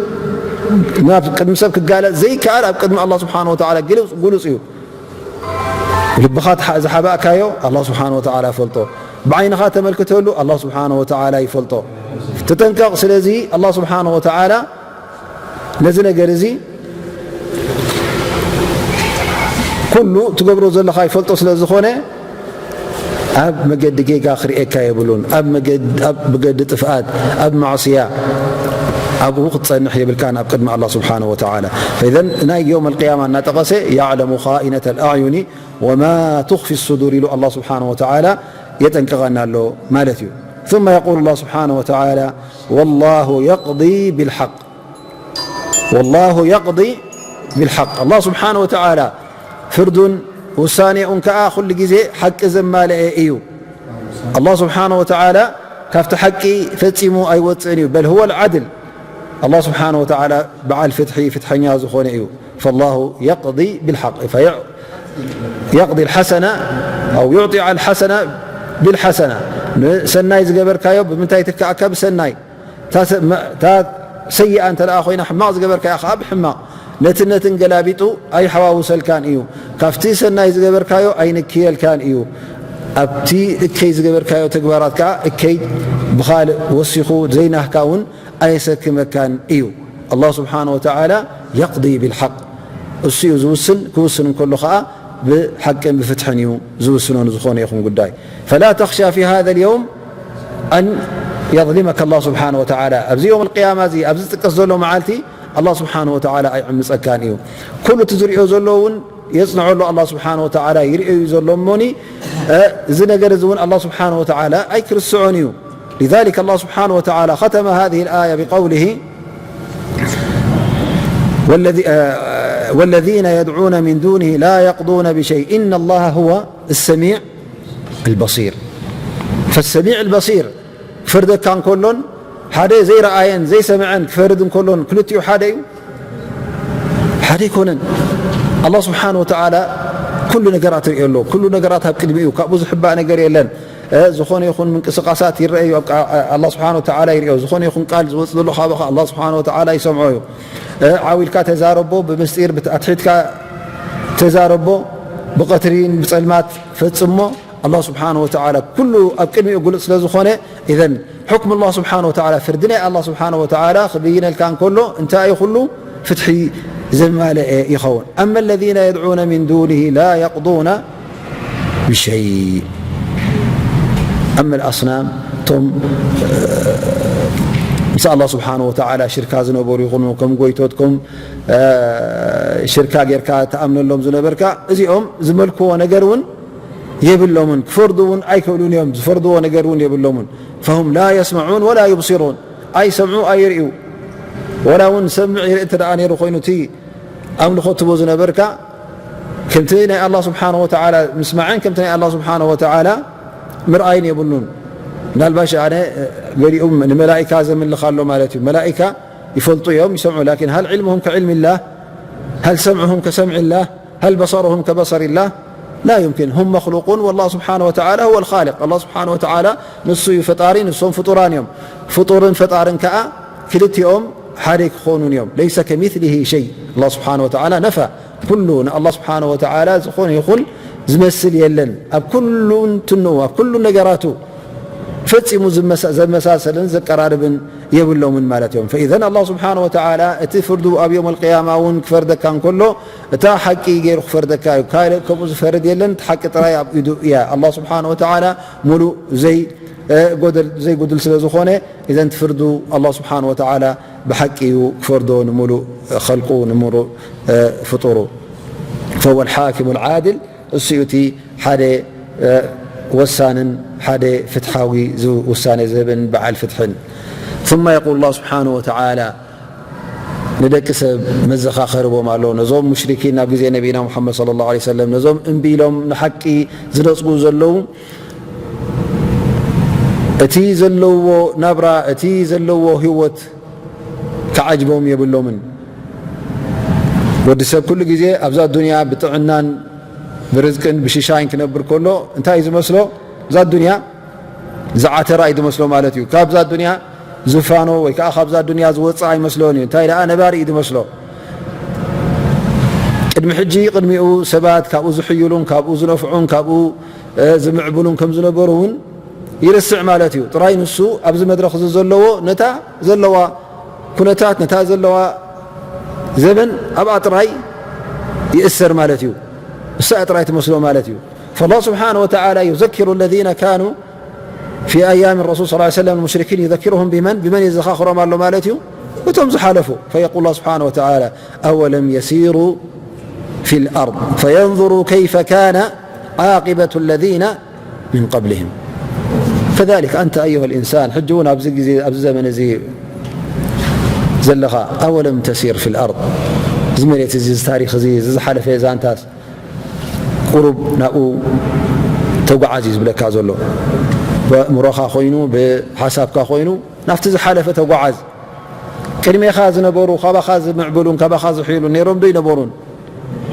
ናብ ቅድሚ ሰብ ክጋለጽ ዘይከኣል ኣብ ቅድሚ ኣላህ ስብሓነሁ ወተዓላ ግልጽ፣ ግሉጽ እዩ። ልብኻ ትሓ-፣ ዝሓባእካዮ ኣላህ ስብሓነሁ ወተዓላ ይፈልጦ። ብዓይንኻ ተመልክተሉ ኣላህ ስብሓነሁ ወተዓላ ይፈልጦ። ተጠንቀቕ። ስለዚ ኣላህ ስብሓነሁ ወተዓላ ነዚ ነገር እዚ ኩሉ ትገብሮ ዘለኻ ይፈልጦ ስለ ዝኾነ፣ ኣብ መገዲ ጌጋ ክርእየካ የብሉን። ኣብ መገድ-፣ ኣብ መገዲ ጥፍኣት፣ ኣብ ማዕስያ፣ ኣብኡ ክትጸንሕ የብልካን ኣብ ቅድሚ ኣላህ ስብሓነሁ ወተዓላ። ፈኢዘን ናይ የውም ኣልቅያማ እናጠቐሰ፣ ያዕለሙ ኻኢነተ ኣልኣዕዩኒ ወማ ቱኽፊ ሱዱር ኢሉ ኣላህ ስብሓነሁ ወተዓላ የጠንቅቐና ኣሎ ማለት እዩ። ثم يقول الله سبحانه وتعالى والله يقضي بالحق والله يقضي بالحق ኣላህ ስብሓነሁ ወተዓላ ፍርዱን ውሳኔኡን ከኣ ኩሉ ግዜ ሓቂ ዘማልአ እዩ። ኣላህ ስብሓነሁ ወተዓላ ካብቲ ሓቂ ፈጺሙ ኣይወጽእን እዩ። በል ሁወል ዓድል። ኣላህ ስብሓነሁ ወተዓላ በዓል ፍትሒ፣ ፍትሐኛ ዝኾነ እዩ። ፈላሁ የቕዲ ቢልሓቅ፣ ፈየ-፣ የቕዲ ልሓሰና ኣው ዩዕጢ ልሓሰና ቢልሓሰና። ንሰናይ ዝገበርካዮ ብምንታይ ትከኣካ? ብሰናይ። እታ ሰ-፣ መ-፣ እታ ሰይኣ እንተ ደኣ ኮይና፣ ሕማቕ ዝገበርካያ ከኣ ብሕማቕ። ነትን ነትን ገላቢጡ ኣይሓዋውሰልካን እዩ። ካብቲ ሰናይ ዝገበርካዮ ኣይንክየልካን እዩ። ኣብቲ እከይ ዝገበርካዮ ተግባራት ከኣ እከይ ብኻልእ ወሲኹ ዘይናህካ እውን ኣየሰክመካን እዩ። ኣላህ ስብሓነ ወተዓላ የቕዲ ቢልሓቅ፣ እሱ እዩ ዝውስን። ክውስን እንከሎ ከኣ ብሓቅን ብፍትሕን እዩ ዝውስኖ ንዝኾነ ይኹን ጉዳይ። ፈላ ተኽሻ ፊ ሃዘ ልየውም ኣን የዝሊመከ ኣላህ ስብሓነ ወተዓላ። ኣብዚ የውም ኣልቅያማ እዚ፣ ኣብዚ ዝጥቀስ ዘሎ መዓልቲ፣ ኣላህ ስብሓነ ወተዓላ ኣይዕምፀካን እዩ። ኩሉ እቲ ዝሪኦ ዘሎ እውን የጽንዖ ኣሎ። ኣላህ ስብሓነ ወተዓላ ይርእዮ እዩ ዘሎ እሞኒ፣ እ፣ እዚ ነገር እዚ እውን ኣላህ ስብሓነ ወተዓላ ኣይክርስዖን እዩ። لذلك الله سبحانه وتعالى ختم هذه الآية بقوله: والذي-، آه، والذين يدعون من دونه لا يقضون بشيء إن الله هو السميع البصير. فالسميع البصير ክፈርደካ እንከሎን ሓደ ዘይረኣየን ዘይሰምዐን ክፈርድ እንከሎን ክልቲኡ ሓደ እዩ? ሓደ ኣይኮነን። ኣላህ ስብሓነ ወተዓላ ኩሉ ነገራት ይርእዮ ኣሎ። ኩሉ ነገራት ኣብ ቅድሚኡ፣ ካብኡ ዝሕባእ ነገር የለን። እ፣ ዝኾነ ይኹን ምንቅስቃሳት ይረኣዩ፣ ኣብ ቃ-፣ ኣላህ ስብሓነ ወተዓላ ይርእዮ። ዝኾነ ይኹን ቃል ዝወጽእ ዘሎ ካባኻ ኣላህ ስብሓነ ወተዓላ ይሰምዖ እዩ። እ፣ ዓው ኢልካ ተዛረቦ፣ ብምስጢር ብት-፣ ኣትሒትካ ተዛረቦ፣ ብቐትሪን ብጸልማት ፈጽሞ። ኣላህ ስብሓነ ወተዓላ ኩሉ ኣብ ቅድሚኡ ግሉጽ ስለ ዝኾነ፣ ኢዘን ሕክም ኣላህ ስብሓነ ወተዓላ፣ ፍርዲ ናይ ኣላህ ስብሓነ ወተዓላ ክብይነልካ እንከሎ፣ እንታይ እዩ ኩሉ ፍትሒ ዘማለአ ይኸውን። ኣመ ለዚነ የድዑነ ሚን ዱኒሂ ላ የቅዱነ ብሸይ። ኣመ ልኣስናም፣ እቶም፣ እ፣ ምስ ኣላህ ስብሓነ ወተዓላ ሽርካ ዝነበሩ ይኹኑ፣ ከም ጎይቶት፣ ከም፣ እ፣ ሽርካ ጌርካ ትኣምነሎም ዝነበርካ፣ እዚኦም ዝመልክዎ ነገር እውን የብሎምን፣ ክፈርዱ እውን ኣይክእሉን እዮም፣ ዝፈርድዎ ነገር እውን የብሎምን። ፈሁም ላ የስመዑን ወላ ዩብሲሩን፣ ኣይሰምዑ ኣይርእዩ። ወላ እውን ሰምዕ ይርኢ እንተ ደኣ ነይሩ ኮይኑ፣ እቲ ኣምልኾ ትቦ ዝነበርካ፣ ከምቲ ናይ ኣላህ ስብሓነ ወተዓላ ምስማዕን ከምቲ ናይ ኣላህ ስብሓነ ወተዓላ ምርኣይን የብሉን። ምናልባሽ ኣነ፣ ገሊኡም ንመላኢካ ዘምልኽ ኣሎ ማለት እዩ። መላኢካ ይፈልጡ እዮም፣ ይሰምዑ። ላኪን ሃል ዕልምሁም ከዕልሚላህ? ሃል ሰምዕሁም ከሰምዒላህ? ሃል በሰሩሁም ከበሰሪላህ? ላ ዩምኪን። ሁም መኽሉቁን ወላህ ስብሓነ ወተዓላ ሁወ ልኻሊቅ። ኣላህ ስብሓነ ወተዓላ ንሱ እዩ ፈጣሪ፣ ንሶም ፍጡራን እዮም። ፍጡርን ፈጣርን ከኣ ክልቲኦም ሓደ ኣይክኾኑን እዮም። ለይሰ ከሚስሊሂ ሸይ። ኣላህ ስብሓነ ወተዓላ ነፋ። ኩሉ ንኣላህ ስብሓነ ወተዓላ ዝኾነ ይኹን ዝመስል የለን። ኣብ ኩሉ እንትንኡ፣ ኣብ ኩሉ ነገራቱ ፈጺሙ ዝመሳ-፣ ዘመሳሰልን ዘቀራርብን የብሎምን ማለት እዮም። ፈኢዘን ኣላህ ስብሓነ ወተዓላ እቲ ፍርዱ ኣብ የውም ኣልቅያማ እውን ክፈርደካ እንከሎ፣ እታ ሓቂ ገይሩ ክፈርደካ እዩ። ካልእ ከምኡ ዝፈርድ የለን። እቲ ሓቂ ጥራይ ኣብ ኢዱ እያ። ኣላህ ስብሓነ ወተዓላ ሙሉእ ዘይ-፣ እ፣ ጎደል፣ ዘይጉድል ስለ ዝኾነ፣ ኢዘን እቲ ፍርዱ ኣላህ ስብሓነ ወተዓላ ብሓቂ እዩ ክፈርዶ ንምሉእ ኸልቁ፣ ንምሉእ፣ እ፣ ፍጡሩ። ፈሁወ ልሓኪሙ ልዓድል፣ እሱ እዩ እቲ ሓደ፣ እ፣ ወሳንን ሓደ ፍትሓዊ ዝ-፣ ውሳኔ ዝህብን በዓል ፍትሕን። ثم يقول الله سبحانه وتعالى ንደቂ ሰብ መዘኻኸርቦም ኣሎ። ነዞም ሙሽሪኪን ኣብ ግዜ ነቢና ሙሓመድ ሰለላሁ ዐለይሂ ወሰለም፣ ነዞም እምቢ ኢሎም ንሓቂ ዝነጽጉ ዘለዉ፣ እቲ ዘለውዎ ናብራ፣ እቲ ዘለውዎ ህይወት ክዓጅቦም የብሎምን። ወዲ ሰብ ኩሉ ግዜ ኣብዛ ዱንያ ብጥዕናን ብርዝቅን ብሽሻይን ክነብር ከሎ፣ እንታይ እዩ ዝመስሎ? እዛ ዱንያ ዝዓተራ እዩ ዝመስሎ ማለት እዩ። ካብዛ ዱንያ ዝፋኖ ወይ ከዓ ካብዛ ዱንያ ዝወፅእ ኣይመስሎን እዩ። እንታይ ደኣ ነባሪ እዩ ዝመስሎ። ቅድሚ ሕጂ፣ ቅድሚኡ ሰባት ካብኡ ዝሕይሉን ካብኡ ዝነፍዑን ካብኡ፣ እ፣ ዝምዕብሉን ከም ዝነበሩ እውን ይርስዕ ማለት እዩ። ጥራይ ንሱ ኣብዚ መድረኽ እዚ ዘለዎ፣ ነታ ዘለዋ ኩነታት፣ ነታ ዘለዋ ዘበን ኣብኣ ጥራይ ይእሰር ማለት እዩ። እሳ ጥራይ ትመስሎ ማለት እዩ። فالله سبحانه وتعالى يذكر الذين كانوا في أيام الرسول صلى الله عليه وسلم المشركين، يذكرهم بمن؟ ብመን የዘኻኽሮም ኣሎ ማለት እዩ? እቶም ዝሓለፉ። فيقول الله سبحانه وتعالى: أولم يسيروا في الأرض فينظروا كيف كان عاقبة الذين من قبلهم كذلك أنت أيها الإنسان ሕጂ እውን ኣብዚ ግዜ ኣብዚ ዘመን እዚ ዘለኻ أولم تسير في الأرض እዚ መሬት እዚ እዚ ታሪኽ እዚ እዚ ዝሓለፈ ዛንታስ ቁሩብ ናብኡ ተጓዓዝ እዩ ዝብለካ ዘሎ። ብእምሮኻ ኮይኑ ብሓሳብካ ኮይኑ ናብቲ ዝሓለፈ ተጓዓዝ። ቅድሜኻ ዝነበሩ ካባኻ ዝምዕብሉን ካባኻ ዝሕይሉን ነይሮም ዶ ይነበሩን?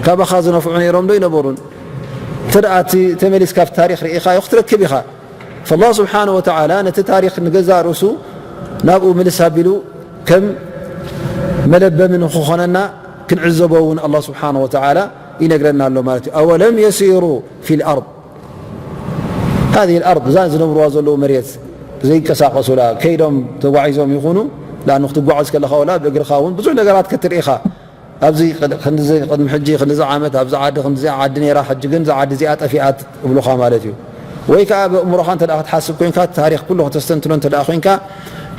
ካባኻ ዝነፍዑ ነይሮም ዶ ይነበሩን? እንተ ደኣ እቲ ተመሊስካ ኣብቲ ታሪኽ ርኢኻዮ ክትረክብ ኢኻ። فالله سبحانه وتعالى ነቲ ታሪኽ ንገዛእ ርእሱ ናብኡ ምልስ ኣቢሉ ከም መለበሚ ንክኾነና ክንዕዘቦ እውን الله سبحانه وتعالى ይነግረና ኣሎ ማለት እዩ። أولم يسيروا في الأرض هذه الأرض እዛ ዝነብርዋ ዘለዉ መሬት ዘይንቀሳቀሱላ ከይዶም ተጓዒዞም ይኹኑ ላኑ ክትጓዓዝ ከለኻ ወላ ብእግርኻ እውን ብዙሕ ነገራት ክትርኢ ኢኻ። ኣብዚ ቅድ- ክንድዚ ቅድሚ ሕጂ ክንድዚ ዓመት ኣብዚ ዓዲ ክንድዚ ዓዲ ነይራ ሕጂ ግን እዛ ዓዲ እዚኣ ጠፊኣት እብሉኻ ማለት እዩ። ወይ ከዓ ብእምሮኻ እንተ ደኣ ክትሓስብ ኮንካ እቲ ታሪኽ ኩሉ ከተስተንትኖ እንተ ደኣ ኮንካ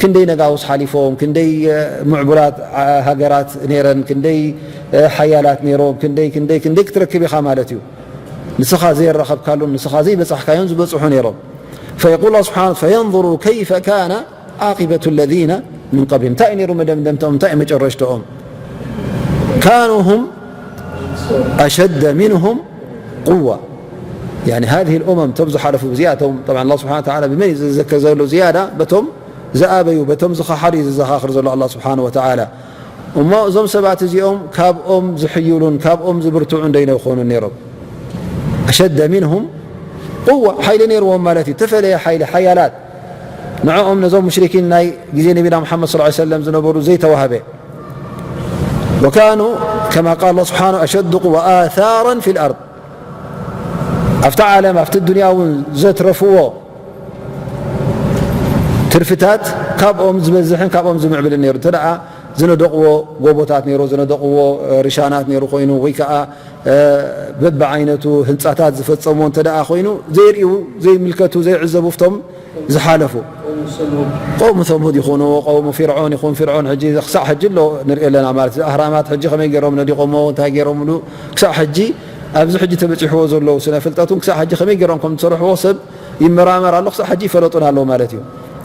ክንደይ ነጋውስ ሓሊፎም ክንደይ እ፣ ምዕቡላት ዓ- ሃገራት ነይረን ክንደይ እ፣ ሓያላት ነይሮም ክንደይ ክንደይ ክንደይ ክትረክብ ኢኻ ማለት እዩ። ንስኻ ዘይረኸብካሉን ንስኻ ዘይበጻሕካዮን ዝበጽሑ ነይሮም። فيقول الله سبحانه فينظروا كيف كان عاقبة الذين من قبلهم እንታይ እዩ ነይሩ መደምደምታኦም እንታይ እዩ መጨረሽታኦም كانوا هم أشد منهم قوة يعني هذه الأمم እቶም ዝሓለፉ እዚኣቶም طبعا الله سبحانه وتعالى ብመን እዩ ዝዘከር ዘሎ ዝያዳ በቶም ዝኣበዩ በቶም ዝኸሓዱ እዩ ዝዘኻኽር ዘሎ الله سبحانه وتعالى እሞ እዞም ሰባት እዚኦም ካብኦም ዝሕይሉን ካብኦም ዝብርትዑ እንደይነኮኑ ነይሮም أشد منهم قوة ሓይሊ ነይርዎም ማለት እዩ ተፈለየ ሓይሊ ሓያላት ንዕኦም ነዞም ሙሽሪኪን ናይ ግዜ ነቢና ሙሓመድ صلى الله عليه وسلم ዝነበሩ ዘይተዋህበ وكانوا كما قال الله سبحانه أشد قوة وآثارا في الأرض ኣብቲ ዓለም ኣብቲ ዱንያ እውን ዘትረፍዎ ትርፍታት ካብኦም ዝበዝሕን ካብኦም ዝምዕብልን ነይሩ እንተ ደኣ ዝነደቕዎ ጎቦታት ነይሩ ዝነደቕዎ ርሻናት ነይሩ ኮይኑ ወይ ከዓ በብዓይነቱ ህንፃታት ዝፈፀምዎ እንተ ደኣ ኮይኑ ዘይርእዩ ዘይምልከቱ ዘይዕዘቡ ፍቶም ዝሓለፉ ቀውሙ ሰሙድ ይኹኑ ቀውሙ ፊርዖን ይኹን ፊርዖን ሕጂ ክሳዕ ሕጂ ኣሎ ንርኢ ኣለና ማለት እዚ ኣህራማት ሕጂ ከመይ ገይሮም ነዲቆሞ እንታይ ገይሮምሉ ክሳዕ ሕጂ ኣብዚ ሕጂ ተበፂሕዎ ዘለዉ ስነ ፍልጠቱን ክሳዕ ሕጂ ከመይ ገይሮም ከም ዝሰርሕዎ ሰብ ይመራመር ኣሎ ክሳዕ ሕጂ ይፈለጡን ኣለዉ ማለት እዩ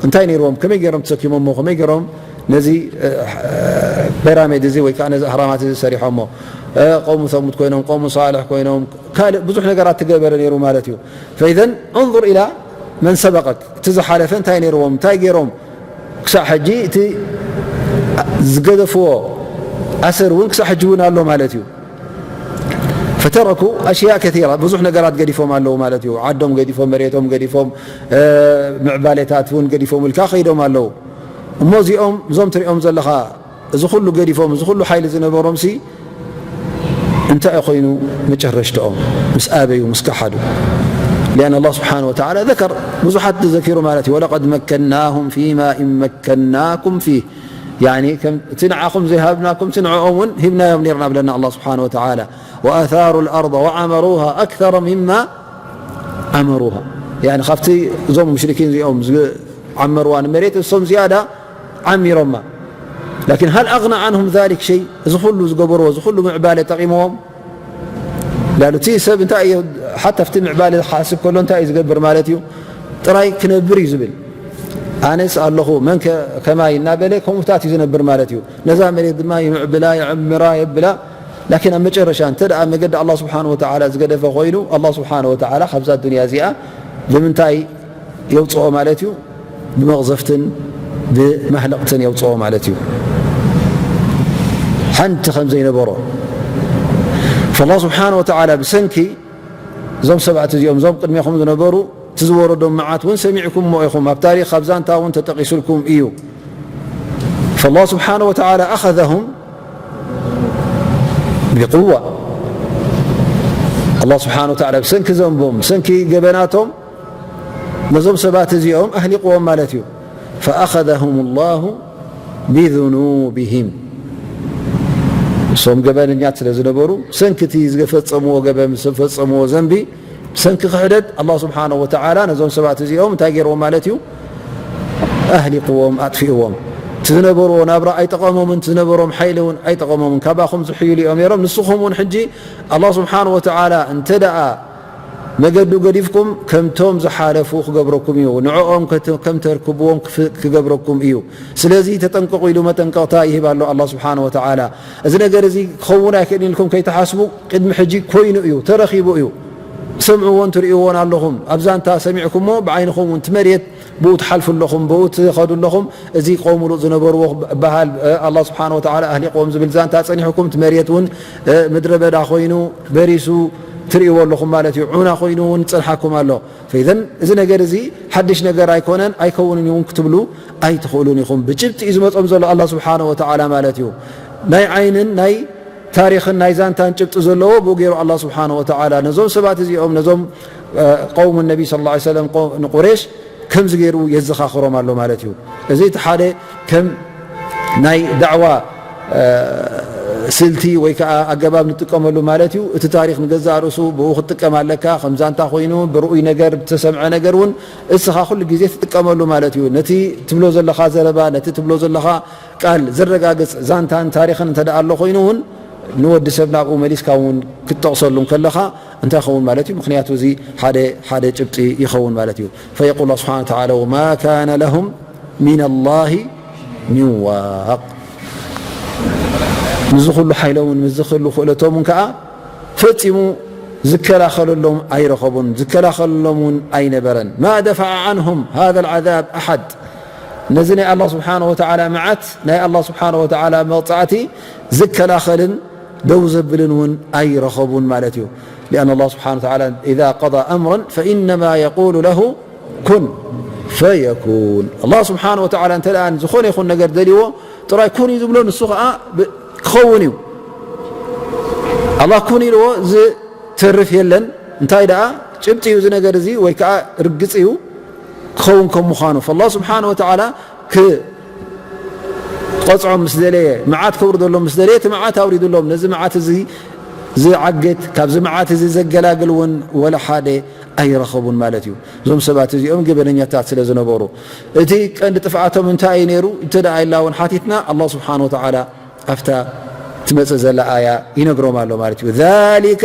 እንታይ ነይርዎም ከመይ ገይሮም ተሰኪሞሞ ከመይ ገይሮም ነዚ ፒራሚድ እዚ ወይ ከዓ ነዚ ኣህራማት እዚ ሰሪሖሞ ቀውሙ ሰሙድ ኮይኖም ቀውሙ ሳልሕ ኮይኖም ካልእ ብዙሕ ነገራት ትገበረ ነይሩ ማለት እዩ فإذا انظر إلى من سبقك እቲ ዝሓለፈ እንታይ ነይርዎም እንታይ ገይሮም ክሳዕ ሕጂ እቲ ዝገደፍዎ ኣሰር እውን ክሳዕ ሕጂ እውን ኣሎ ማለት እዩ فتركوا أشياء كثيرة ብዙሕ ነገራት ገዲፎም ኣለዉ ማለት እዩ ዓዶም ገዲፎም መሬቶም ገዲፎም ምዕባሌታት እውን ገዲፎም ኢልካ ከይዶም ኣለዉ እሞ እዚኦም እዞም ትሪኦም ዘለኻ እዚ ኩሉ ገዲፎም እዚ ኩሉ ሓይሊ ዝነበሮም ሲ እንታይ ኮይኑ መጨረሽትኦም ምስ ኣበዩ ምስ ከሓዱ لأن الله سبحانه وتعالى ذكر ብዙሓት ተዘኪሩ ማለት እዩ ولقد مكناهم فيما إن مكناكم فيه يعني ከም እቲ ንዓኹም ዘይሃብናኩም እቲ ንዕኦም እውን ሂብናዮም ነርና ብለና الله سبحانه وتعالى وأثاروا الأرض وعمروها أكثر مما عمروها يعني ካብቲ እዞም ሙሽሪኪን እዚኦም ዝዓመርዋ ንመሬት እሶም ዝያዳ ዓሚሮማ لكن هل أغنى عنهم ذلك شيء እዚ ኩሉ ዝገበርዎ እዚ ኩሉ ምዕባለ ጠቒምዎም ላሉ እቲ ሰብ እንታይ እዩ ሓታ ኣብቲ ምዕባለ ዝሓስብ ከሎ እንታይ እዩ ዝገብር ማለት እዩ ጥራይ ክነብር እዩ ዝብል ኣነስ ኣለኹ መን ከማይ እናበለ ከምኡታት እዩ ዝነብር ማለት እዩ ነዛ መሬት ድማ ይምዕብላ ይዕምራ የብላ ላኪን ኣብ መጨረሻ እንተ ደኣ መገዲ ኣላ ስብሓን ወተዓላ ዝገደፈ ኮይኑ ኣላ ስብሓን ወተዓላ ካብዛ ዱንያ እዚኣ ብምንታይ የውፅኦ ማለት እዩ ብመቕዘፍትን ብማህለቕትን የውፅኦ ማለት እዩ ሓንቲ ከም ዘይነበሮ فالله سبحانه وتعالى ብሰንኪ እዞም ሰባት እዚኦም እዞም ቅድሜኹም ዝነበሩ እቲ ዝወረዶም መዓት እውን ሰሚዕኩምዎ ኢኹም ኣብ ታሪክ ኣብ ዛንታ እውን ተጠቂሱልኩም እዩ فالله سبحانه وتعالى أخذهم بقوة الله سبحانه وتعالى ብሰንኪ ዘንቦም ብሰንኪ ገበናቶም ነዞም ሰባት እዚኦም ኣህሊቕዎም ማለት እዩ فأخذهم الله بذنوبهم እሶም ገበነኛት ስለ ዝነበሩ ብሰንኪ እቲ ዝፈፀምዎ ገበን ዝፈፀምዎ ዘንቢ ብሰንኪ ክሕደት ኣላ ስብሓን ወተዓላ ነዞም ሰባት እዚኦም እንታይ ገይርዎም ማለት እዩ ኣህሊቕዎም ኣጥፊእዎም እቲ ዝነበርዎ ናብራ ኣይጠቐሞምን፣ እቲ ዝነበሮም ሓይሊ እውን ኣይጠቐሞምን። ካባኹም ዝሕይሉ እዮም ነይሮም። ንስኹም እውን ሕጂ ኣላህ ስብሓን ወተዓላ እንተ ደኣ መገዱ ገዲፍኩም፣ ከምቶም ዝሓለፉ ክገብረኩም እዩ። ንዕኦም ከት-፣ ከም ተርክብዎም ክፍ-፣ ክገብረኩም እዩ። ስለዚ ተጠንቀቑ ኢሉ መጠንቀቕታ ይህብ ኣሎ ኣላህ ስብሓን ወተዓላ። እዚ ነገር እዚ ክኸውን ኣይክእልን ኢልኩም ከይትሓስቡ፣ ቅድሚ ሕጂ ኮይኑ እዩ፣ ተረኺቡ እዩ። ትሰምዕዎን ትርእይዎን ኣለኹም። ኣብ ዛንታ ሰሚዕኩሞ፣ ብዓይንኹም እውን እቲ መሬት ብኡ ትሓልፉ ኣለኹም፣ ብኡ ትኸዱ ኣለኹም። እዚ ቀውሙ ሉጥ ዝነበርዎ በሃል፣ እ፣ ኣላህ ስብሓን ወተዓላ ኣህሊቅዎም ዝብል ዛንታ ጸኒሕኩም፣ እቲ መሬት እውን፣ እ፣ ምድረ በዳ ኮይኑ በሪሱ ትርእይዎ ኣለኹም ማለት እዩ። ዑና ኮይኑ እውን ጸንሓኩም ኣሎ። ፈኢዘን እዚ ነገር እዚ ሓድሽ ነገር ኣይኮነን፣ ኣይከውንን እውን ክትብሉ ኣይትኽእሉን ኢኹም። ብጭብጢ እዩ ዝመጾም ዘሎ ኣላህ ስብሓን ወተዓላ ማለት እዩ። ናይ ዓይንን ናይ ታሪኽን ናይ ዛንታን ጭብጢ ዘለዎ ብኡ ገይሩ ኣላህ ስብሓን ወተዓላ ነዞም ሰባት እዚኦም፣ ነዞም፣ እ፣ ቀውም ነቢ ሰለላሁ ዐለይሂ ወሰለም፣ ቀው-፣ ንቁሬሽ ከምዚ ገይሩ የዘኻኽሮም ኣሎ ማለት እዩ። እዚ እቲ ሓደ ከም ናይ ዳዕዋ፣ እ፣ ስልቲ ወይ ከዓ ኣገባብ ንጥቀመሉ ማለት እዩ። እቲ ታሪኽ ንገዛእ ርእሱ ብኡ ክትጥቀም ኣለካ። ከም ዛንታ ኮይኑ ብርኡይ ነገር፣ ብተሰምዐ ነገር እውን እስኻ ኩሉ ግዜ ትጥቀመሉ ማለት እዩ። ነቲ ትብሎ ዘለኻ ዘረባ፣ ነቲ ትብሎ ዘለኻ ቃል ዘረጋግጽ ዛንታን ታሪኽን እንተ ደኣ ኣሎ ኮይኑ እውን ንወዲ ሰብ ናብኡ መሊስካ እውን ክትጠቕሰሉ ከለኻ እንታይ ይኸውን ማለት እዩ? ምኽንያቱ እዚ ሓደ፣ ሓደ ጭብጢ ይኸውን ማለት እዩ። فيقول الله سبحانه وتعالى: وما كان لهم من الله من واق. ምስዚ ኩሉ ሓይሎምን ምስዚ ኩሉ ክእለቶምን ከኣ ፈጺሙ ዝከላኸለሎም ኣይረኸቡን፣ ዝከላኸለሎም እውን ኣይነበረን። ما دفع عنهم هذا العذاب أحد. ነዚ ናይ ኣላህ ስብሓነ ወተዓላ መዓት፣ ናይ ኣላህ ስብሓነ ወተዓላ መቕጻዕቲ ዝከላኸልን ደው ዘብልን እውን ኣይረኸቡን ማለት እዩ። لأن الله سبحانه وتعالى إذا قضى أمرا فإنما يقول له كن فيكون. ኣላህ ስብሓነ ወተዓላ እንተ ደኣ ዝኾነ ይኹን ነገር ደልይዎ፣ ጥራይ ኩን እዩ ዝብሎ፣ ንሱ ኸዓ ብ-፣ ክኸውን እዩ። ኣላህ ኩን ኢልዎ ዝተርፍ የለን። እንታይ ደኣ ጭብጢ እዩ እዚ ነገር እዚ፣ ወይ ከዓ ርግጽ እዩ ክኸውን ከም ምዃኑ። ፈላህ ስብሓነ ወተዓላ ክቐጽዖም ምስ ደለየ፣ መዓት ከውርደሎም ምስ ደለየ፣ እቲ መዓት ኣውሪዱሎም። ነዚ መዓት እዚ ዝዓግት፣ ካብዚ መዓት እዚ ዘገላግል እውን ወላ ሓደ ኣይረኸቡን ማለት እዩ። እዞም ሰባት እዚኦም ገበነኛታት ስለ ዝነበሩ፣ እቲ ቀንዲ ጥፍኣቶም እንታይ እዩ ነይሩ? እንተ ደኣ ኢልና እውን ሓቲትና፣ ኣላህ ስብሓነ ወተዓላ ኣብታ ትመጽእ ዘላ ኣያ ይነግሮም ኣሎ ማለት እዩ። ذلك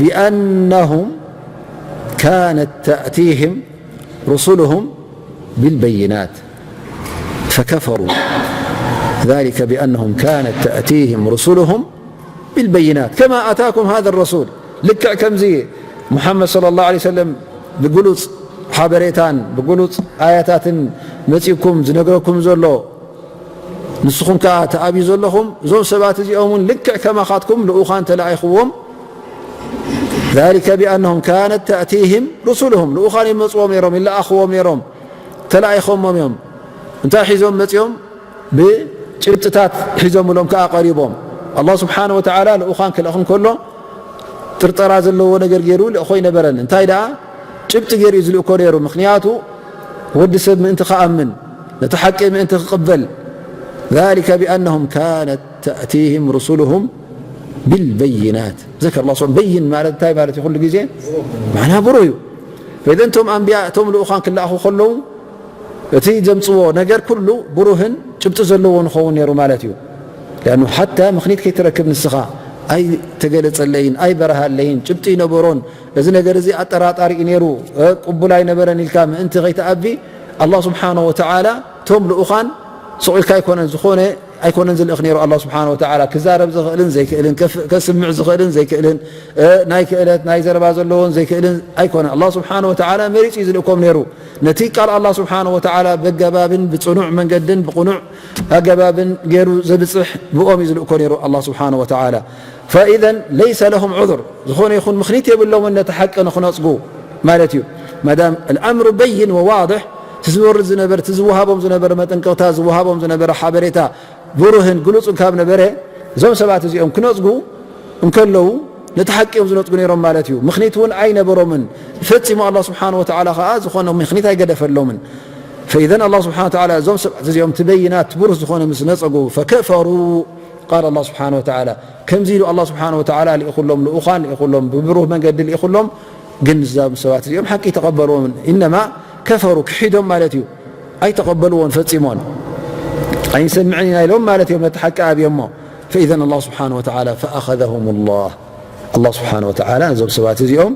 بأنهم كانت تأتيهم رسلهم بالبينات فكفروا. ذلك بأنهم كانت تأتيهم رسلهم بالبينات كما أتاكم هذا الرسول. ልክዕ ከምዚ ሙሓመድ ሰለላሁ ዐለይሂ ወሰለም ብግሉጽ ሓበሬታን ብግሉጽ ኣያታትን መጺእኩም ዝነግረኩም ዘሎ፣ ንስኹም ከኣ ተኣብዩ ዘለኹም፣ እዞም ሰባት እዚኦም እውን ልክዕ ከማኻትኩም ልኡኻን ተላኢኽዎም። ذلك بأنهم كانت تأتيهم رسلهم، ልኡኻን ይመጽዎም ነይሮም፣ ይለኣኽዎም ነይሮም፣ ተላኢኾሞም እዮም። እንታይ ሒዞም መጺኦም? ብጭብጥታት ሒዞምሎም ከኣ ቀሪቦም። ኣላህ ስብሓነ ወተዓላ ልኡኻን ክልእኽ እንከሎ ጥርጠራ ዘለዎ ነገር ገይሩ ልእኾ ኣይነበረን። እንታይ ደኣ ጭብጢ ገይሩ እዩ ዝልእኮ ነይሩ። ምኽንያቱ ወዲ ሰብ ምእንቲ ክኣምን፣ ነቲ ሓቂ ምእንቲ ክቕበል። ذلك بأنهم كانت تأتيهم رسلهم بالبينات. ذكر الله سبحانه، በይን ማለት እንታይ ማለት እዩ? ኩሉ ግዜ ማዕና ብሩህ እዩ። ፈኢዘን እቶም ኣንብያ፣ እቶም ልኡኻን ክለኣኹ ከለዉ፣ እቲ ዘምጽዎ ነገር ኩሉ ብሩህን ጭብጢ ዘለዎ ንኸውን ነይሩ ማለት እዩ። ሊኣኑ ሓታ ምኽኒት ከይትረክብ ንስኻ ኣይተገለጸለይን፣ ኣይበረሃለይን፣ ጭብጢ ኣይነበሮን፣ እዚ ነገር እዚ ኣጠራጣሪ እዩ ነይሩ፣ እ፣ ቅቡል ኣይነበረን ኢልካ ምእንቲ ከይትኣቢ፣ ኣላህ ስብሓነ ወተዓላ እቶም ልኡኻን ስቕ ኢልካ ኣይኮነን፣ ዝኾነ ኣይኮነን ዝልእኽ ነይሩ። ኣላህ ስብሓነ ወተዓላ ክዛረብ ዝኽእልን ዘይክእልን፣ ከፍ-፣ ከስምዕ ዝኽእልን ዘይክእልን፣ እ፣ ናይ ክእለት ናይ ዘረባ ዘለዎን ዘይክእልን ኣይኮነን። ኣላህ ስብሓነ ወተዓላ መሪጹ እዩ ዝልእኮም ነይሩ። ነቲ ቃል ኣላህ ስብሓነ ወተዓላ በገባብን ብጽኑዕ መንገድን ብቕኑዕ ኣገባብን ገይሩ ዘብጽሕ ብኦም እዩ ዝልእኮ ነይሩ ኣላህ ስብሓነ ወተዓላ። ፈኢዘን ለይሰ ለሁም ዑذር፣ ዝኾነ ይኹን ምኽኒት የብሎምን ነቲ ሓቂ ንኽነጽጉ ማለት እዩ። ማዳም الأمر بين وواضح፣ እቲ ዝወርድ ዝነበር፣ እቲ ዝወሃቦም ዝነበረ መጠንቀቕታ፣ ዝወሃቦም ዝነበረ ሓበሬታ ብሩህን ግሉጽን ካብ ነበረ፣ እዞም ሰባት እዚኦም ክነጽጉ እንከለዉ ነቲ ሓቂ እዮም ዝነጽጉ ነይሮም ማለት እዩ። ምኽኒት እውን ኣይነበሮምን። ፈጺሙ ኣላህ ስብሓነ ወተዓላ ኸዓ ዝኾነ ምኽኒት ኣይገደፈሎምን። ፈኢዘን ኣላህ ስብሓነ ወተዓላ እዞም ሰባት እዚኦም እቲ በይናት ብሩህ ዝኾነ ምስ ነጸጉ፣ ፈከፈሩ ቃል ኣላህ ስብሓነ ወተዓላ። ከምዚ ኢሉ ኣላህ ስብሓነ ወተዓላ ልኢኹሎም፣ ልኡኻን ልኢኹሎም፣ ብብሩህ መንገዲ ልኢኹሎም፣ ግን እዞም ሰባት እዚኦም ሓቂ ኣይተቐበልዎምን። ኢነማ ከፈሩ፣ ክሒዶም ማለት እዩ። ኣይተቐበልዎን ፈጺሞን። ኣይንሰምዕን ኢና ኢሎም ማለት እዮም፣ ነቲ ሓቂ ኣብዮሞ። فإذا الله سبحانه وتعالى فأخذهم الله. ኣላህ ስብሓነ ወተዓላ ነዞም ሰባት እዚኦም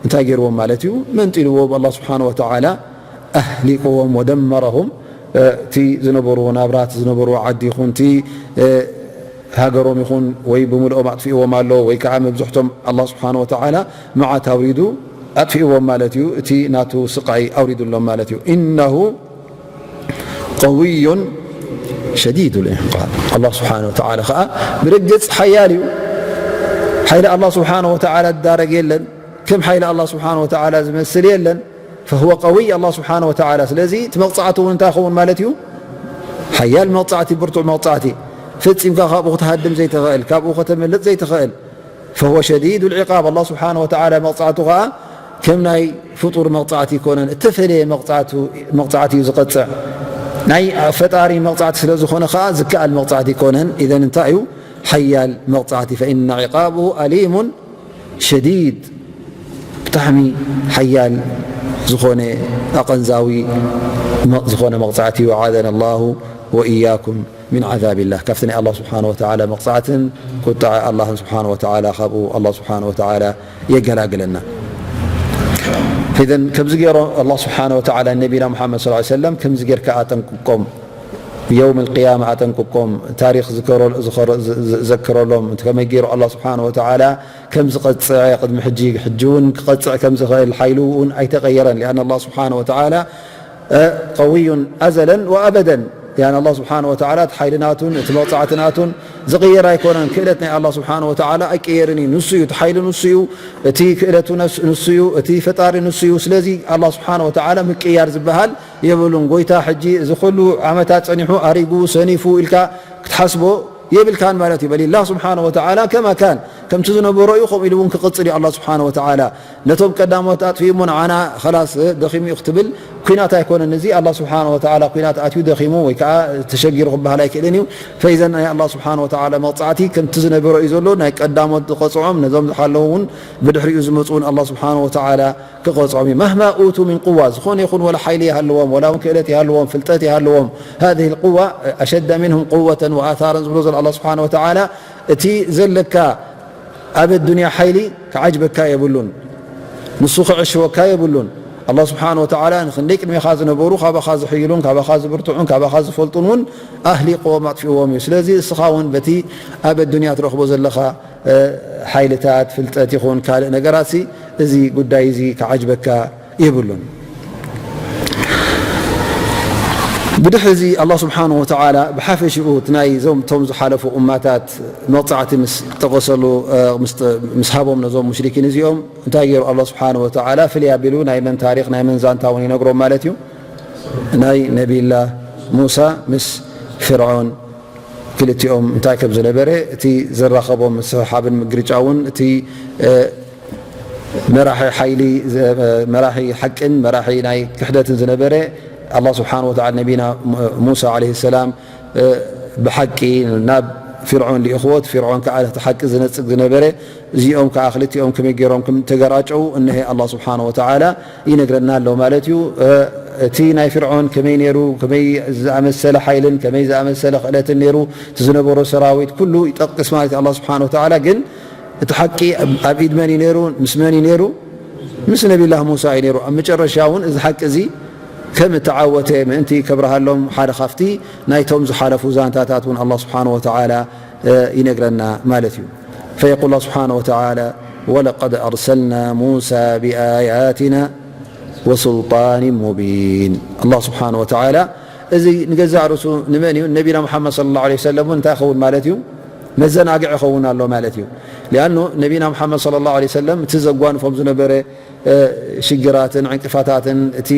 እንታይ ገይርዎም ማለት እዩ? መንጢልዎም። ኣላህ ስብሓነ ወተዓላ ኣህሊቅዎም፣ ወደመረሁም። እቲ ዝነበርዎ ናብራ፣ እቲ ዝነበርዎ ዓዲ ይኹን፣ እቲ ሃገሮም ይኹን፣ ወይ ብምልኦም ኣጥፊእዎም ኣሎ፣ ወይ ከዓ መብዝሕቶም ኣላህ ስብሓነ ወተዓላ መዓት ኣውሪዱ ኣጥፊእዎም ማለት እዩ። እቲ ናቱ ስቃይ ኣውሪዱሎም ማለት እዩ። ኢነሁ ቀውዩን ሸዲዱል ኢንቲቃም። ኣላህ ስብሓነ ወተዓላ ከዓ ብርግጽ ሓያል እዩ። ሓይሊ ኣላህ ስብሓነ ወተዓላ ዝዳረግ የለን። ከም ሓይሊ ኣላህ ስብሓነ ወተዓላ ዝመስል የለን። ፈሁወ ቀውይ ኣላህ ስብሓነ ወተዓላ። ስለዚ እቲ መቕጻዕቲ እውን እንታይ ይኸውን ማለት እዩ? ሓያል መቕጻዕቲ፣ ብርቱዕ መቕጻዕቲ። ፈጺምካ ካብኡ ክትሃድም ዘይትኽእል፣ ካብኡ ከተምልጥ ዘይትኽእል። ፈሁወ ሸዲዱል ዒቃብ። ኣላህ ስብሓነ ወተዓላ መቕጻዕቱ ኸዓ ከም ናይ ፍጡር መቕጻዕቲ ኣይኮነን፣ እተፈለየ መቕጻዕቱ-፣ መቕጻዕቲ እዩ ዝቐጽዕ። ናይ ፈጣሪ መቕጻዕቲ ስለ ዝኾነ ኸዓ ዝከኣል መቕጻዕቲ ኣይኮነን። ኢዘን እንታይ እዩ? ሓያል መቕጻዕቲ። ፈኢነ ዒቃበሁ ኣሊሙን ሸዲድ፣ ብጣዕሚ ሓያል ዝኾነ ኣቐንዛዊ መ-፣ ዝኾነ መቕጻዕቲ እዩ። ኣዓዘና ኣላሁ ወኢያኩም ሚን ዓዛቢላህ፣ ካብቲ ናይ ኣላህ ስብሓነ ወተዓላ መቕጻዕትን ቁጥዓ ኣላህን ስብሓነ ወተዓላ፣ ካብኡ ኣላህ ስብሓነ ወተዓላ የገላግለና። ኢዘን ከምዚ ገይሩ ኣላህ ስብሓነ ወተዓላ ነቢና ሙሓመድ ሰለላሁ ዐለይሂ ወሰለም ከምዚ ጌርካ ኣጠንቅቆም፣ የውም ልቅያማ ኣጠንቅቆም፣ ታሪኽ ዝከሮ-፣ ዝኸሮ-፣ ዝ-፣ ዝ-፣ ዘክረሎም፣ ከመይ ገይሩ ኣላህ ስብሓነ ወተዓላ ከም ዝቐጽዐ፣ ቅድሚ ሕጂ፣ ሕጂ እውን ክቐጽዕ ከም ዝኽእል፣ ሓይሉ እውን ኣይተቐየረን። ሊኣን ኣላህ ስብሓነ ወተዓላ እ፣ ቀውዩን ኣዘለን ወኣበደን። ያን ኣላህ ስብሓነ ወተዓላ እቲ ሓይሊ ናቱን እቲ መቕጻዕቲ ናቱን ዝቕየር ኣይኮነን። ክእለት ናይ ኣላህ ስብሓነ ወተዓላ ኣይቅየርን እዩ። ንሱ እዩ፣ እቲ ሓይሊ ንሱ እዩ፣ እቲ ክእለቱ ነስ-፣ ንሱ እዩ፣ እቲ ፈጣሪ ንሱ እዩ። ስለዚ ኣላህ ስብሓነ ወተዓላ ምቅያር ዝበሃል የብሉን። ጎይታ ሕጂ እዚ ኩሉ ዓመታት ጸኒሑ ኣሪጉ ሰኒፉ ኢልካ ክትሓስቦ የብልካን ማለት እዩ። በሊላህ ስብሓነ ወተዓላ ከማ ካን፣ ከምቲ ዝነበሮ እዩ፣ ከምኡ ኢሉ እውን ክቕጽል እዩ። ኣላህ ስብሓነ ወተዓላ ነቶም ቀዳሞት ኣጥፊኡ እሞ ንዓና ኸላስ ደኺሙ እዩ ክትብል ኲናት ኣይኮነን። እዚ ኣላህ ስብሓነ ወተዓላ ኲናት ኣትዩ ደኺሙ ወይ ከዓ ተሸጊሩ ክበሃል ኣይክእልን እዩ። ፈኢዘን ናይ ኣላህ ስብሓነ ወተዓላ መቕጻዕቲ ከምቲ ዝነበሮ እዩ ዘሎ። ናይ ቀዳሞት ዝቐጽዖም፣ ነዞም ዝሓለዉ እውን ብድሕሪኡ ዝመጹ እውን ኣላህ ስብሓነ ወተዓላ ክቐጽዖም እዩ። መህማ ኡቱ ሚን ቁዋ፣ ዝኾነ ይኹን ወላ ሓይሊ ይሃልዎም፣ ወላ እውን ክእለት ይሃልዎም፣ ፍልጠት ይሃልዎም፣ ሃዚህ ልቁዋ ኣሸደ ሚንሁም ቁወተን ወኣታረን ዝብሎ ዘሎ ኣላህ ስብሓነ ወተዓላ፣ እቲ ዘለካ ኣብ ኣዱንያ ሓይሊ ክዓጅበካ የብሉን፣ ንሱ ክዕሽወካ የብሉን። ኣላህ ስብሓነ ወተዓላ ንኽንደይ ቅድሜኻ ዝነበሩ ካባኻ ዝሕይሉን ካባኻ ዝብርትዑን ካባኻ ዝፈልጡን እውን ኣህሊቅዎም ኣጥፊእዎም እዩ። ስለዚ እስኻ እውን በቲ ኣብ ኣዱንያ ትረኽቦ ዘለኻ እ፣ ሓይልታት፣ ፍልጠት ይኹን ካልእ ነገራት ሲ፣ እዚ ጉዳይ እዚ ክዓጅበካ የብሉን። ብድሕሪ እዚ ኣላህ ስብሓነሁ ወተዓላ ብሓፈሽኡ እቲ ናይ እዞም እቶም ዝሓለፉ እማታት መቕጻዕቲ ምስ ጠቐሰሉ፣ እ፣ ምስ፣ ምስ ሃቦም ነዞም ሙሽሪኪን እዚኦም እንታይ ገይሩ ኣላህ ስብሓነሁ ወተዓላ ፍልይ ኣቢሉ ናይ መን ታሪኽ ናይ መን ዛንታ እውን ይነግሮም ማለት እዩ። ናይ ነቢይላህ ሙሳ ምስ ፍርዖን ክልቲኦም እንታይ ከም ዝነበረ፣ እቲ ዘራኸቦም ምስሕሓብን ምግርጫውን፣ እቲ፣ እ፣ መራሒ ሓይሊ፣ እ፣ መራሒ ሓቅን መራሒ ናይ ክሕደትን ዝነበረ፣ ኣላህ ስብሓነሁ ወተዓላ ነቢና ሙሳ ዓለይሂ ሰላም፣ እ፣ ብሓቂ ናብ ፊርዖን ልኢኽዎ፣ እቲ ፊርዖን ከዓ እቲ ሓቂ ዝነጽግ ዝነበረ፣ እዚኦም ከዓ ክልቲኦም ከመይ ገይሮም ከም ተገራጨው እነሀ ኣላህ ስብሓነሁ ወተዓላ ይነግረና ኣሎ ማለት እዩ። እ፣ እቲ ናይ ፍርዖን ከመይ ነይሩ፣ ከመይ ዝኣመሰለ ሓይልን ከመይ ዝኣመሰለ ክእለትን ነይሩ፣ እቲ ዝነበሮ ሰራዊት ኩሉ ይጠቅስ ማለት እዩ ኣላህ ስብሓነሁ ወተዓላ። ግን እቲ ሓቂ ኣብ፣ ኣብ ኢድ መን እዩ ነይሩ? ምስ መን እዩ ነይሩ? ምስ ነቢላህ ሙሳ እዩ ነይሩ። ኣብ መጨረሻ እውን እዚ ሓቂ እዚ ከም እተዓወተ ምእንቲ ከብርሃሎም ሓደ ካብቲ ናይቶም ዝሓለፉ ዛንታታት እውን ኣላህ ስብሓነሁ ወተዓላ፣ እ፣ ይነግረና ማለት እዩ። ፈየቁል ኣላህ ስብሓነሁ ወተዓላ፣ ወለቀድ ኣርሰልና ሙሳ ብኣያትና ወሱልጣን ሙቢን። ኣላህ ስብሓነሁ ወተዓላ እዚ ንገዛእ ርእሱ ንመን እዩ? ነቢና ሙሓመድ ሰለላሁ ዐለይሂ ወሰለም እውን እንታይ ይኸውን ማለት እዩ? መዘናግዒ ይኸውን ኣሎ ማለት እዩ። ሊኣኑ ነቢና ሙሓመድ ሰለላሁ ዐለይሂ ወሰለም እቲ ዘጓንፎም ዝነበረ፣ እ፣ ሽግራትን ዕንቅፋታትን እቲ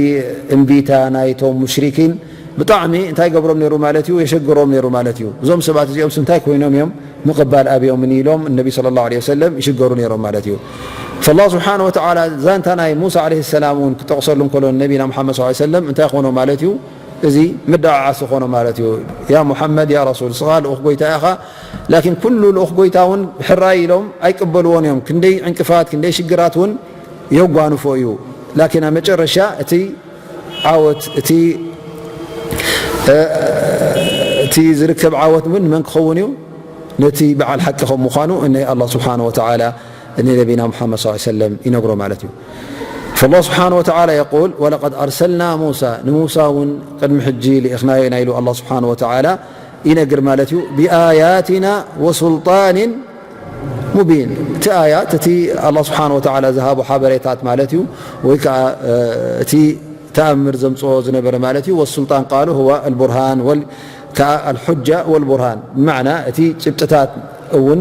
እምቢታ ናይቶም ሙሽሪኪን ብጣዕሚ እንታይ ይገብሮም ነይሩ ማለት እዩ? የሸግሮም ነይሩ ማለት እዩ። እዞም ሰባት እዚኦም እንታይ ኮይኖም እዮም ምቕባል ኣብዮምን ኢሎም ነቢ ሰለላሁ ዐለይሂ ወሰለም ይሽገሩ ነይሮም ማለት እዩ። ፈላህ ስብሓነሁ ወተዓላ ዛንታ ናይ ሙሳ ዓለይሂ ሰላም እውን ክጠቕሰሉ እንከሎ ነቢና ሙሓመድ ሰለላሁ ዐለይሂ ወሰለም እንታይ ኮኖ ማለት እዩ? እዚ ምድዓዓስ ዝኾኖ ማለት እዩ። ያ ሙሓመድ፣ ያ ረሱል፣ ስኻ ልኡኽ ጎይታ ኢኻ፣ ላኪን ኩሉ ልኡኽ ጎይታ እውን ሕራይ ኢሎም ኣይቅበልዎን እዮም። ክንደይ ዕንቅፋት፣ ክንደይ ሽግራት እውን የጓንፎ እዩ። ላኪን ኣብ መጨረሻ እቲ ዓወት፣ እቲ፣ እ፣ እቲ ዝርከብ ዓወት እውን ንመን ክኸውን እዩ? ነቲ በዓል ሓቂ ከም ምዃኑ እነ ኣላህ ስብሓነ ወተዓላ ንነቢና ሙሓመድ ሰለላሁ ዐለይሂ ወሰለም ይነግሮ ማለት እዩ። فالله سبحانه وتعالى يقول: ولقد أرسلنا موسى، ንሙሳ እውን ቅድሚ ሕጂ ልኢኽናዮ ኢና ኢሉ ኣላህ ስብሓነ ወተዓላ ይነግር ማለት እዩ። بآياتنا وسلطان مبين። እቲ ኣያት፣ እቲ ኣላህ ስብሓነ ወተዓላ ዝሃቦ ሓበሬታት ማለት እዩ፣ ወይ ከዓ እቲ ተኣምር ዘምጽኦ ዝነበረ ማለት እዩ። والسلطان قالوا هو البرهان، ከዓ الحجة والبرهان، ብመዕና እቲ ጭብጥታት እውን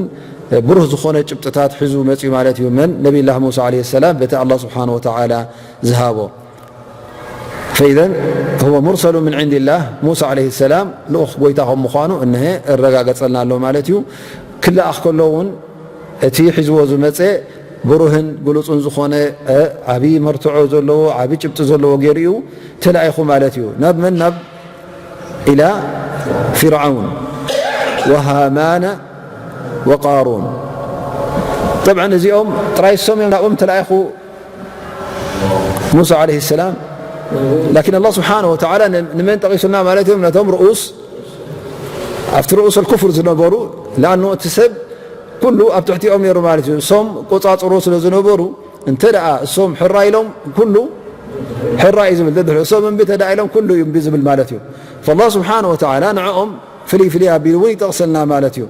ብሩህ ዝኾነ ጭብጥታት ሒዙ መጽዩ ማለት እዩ። መን? ነቢላህ ሙሳ ዓለይሂ ሰላም፣ በቲ ኣላህ ስብሓነ ወተዓላ ዝሃቦ። فإذا هو مرسل من عند الله، ሙሳ ዓለይሂ ሰላም ልኡኽ ጎይታ ከም ምዃኑ እንሀ እረጋገጸልና ኣሎ ማለት እዩ። ክለኣኽ ከሎ እውን እቲ ሒዝዎ ዝመጸ ብሩህን ግሉጽን ዝኾነ፣ እ፣ ዓቢ መርትዖ ዘለዎ፣ ዓቢ ጭብጢ ዘለዎ ገይሩ እዩ ተላኢኹ ማለት እዩ። ናብ መን? ናብ إلى فرعون وهامان وقارون. طبعا እዚኦም ጥራይ ሶም እዮም ናብኦም ተላኢኹ ሙሳ ዓለይሂ ሰላም። ላኪን ኣላህ ስብሓነሁ ወተዓላ ን-፣ ንመን ጠቒሱልና ማለት እዮም? ነቶም ርኡስ፣ ኣብቲ ርኡስ ኣልኩፍር ዝነበሩ፣ ለኣኑ እቲ ሰብ ኩሉ ኣብ ትሕቲኦም ነይሩ ማለት እዩ። እሶም ቆጻጽሮ ስለ ዝነበሩ፣ እንተ ደኣ እሶም ሕራ ኢሎም፣ ኩሉ ሕራ እዩ ዝብል። ደድሕሪ እሶም እምቢ እንተ ደኣ ኢሎም፣ ኩሉ እዩ እምቢ ዝብል ማለት እዩ። ፈላህ ስብሓነሁ ወተዓላ ንዕኦም ፍልይ ፍልይ ኣቢሉ እውን ይጠቕሰልና ማለት እዩ።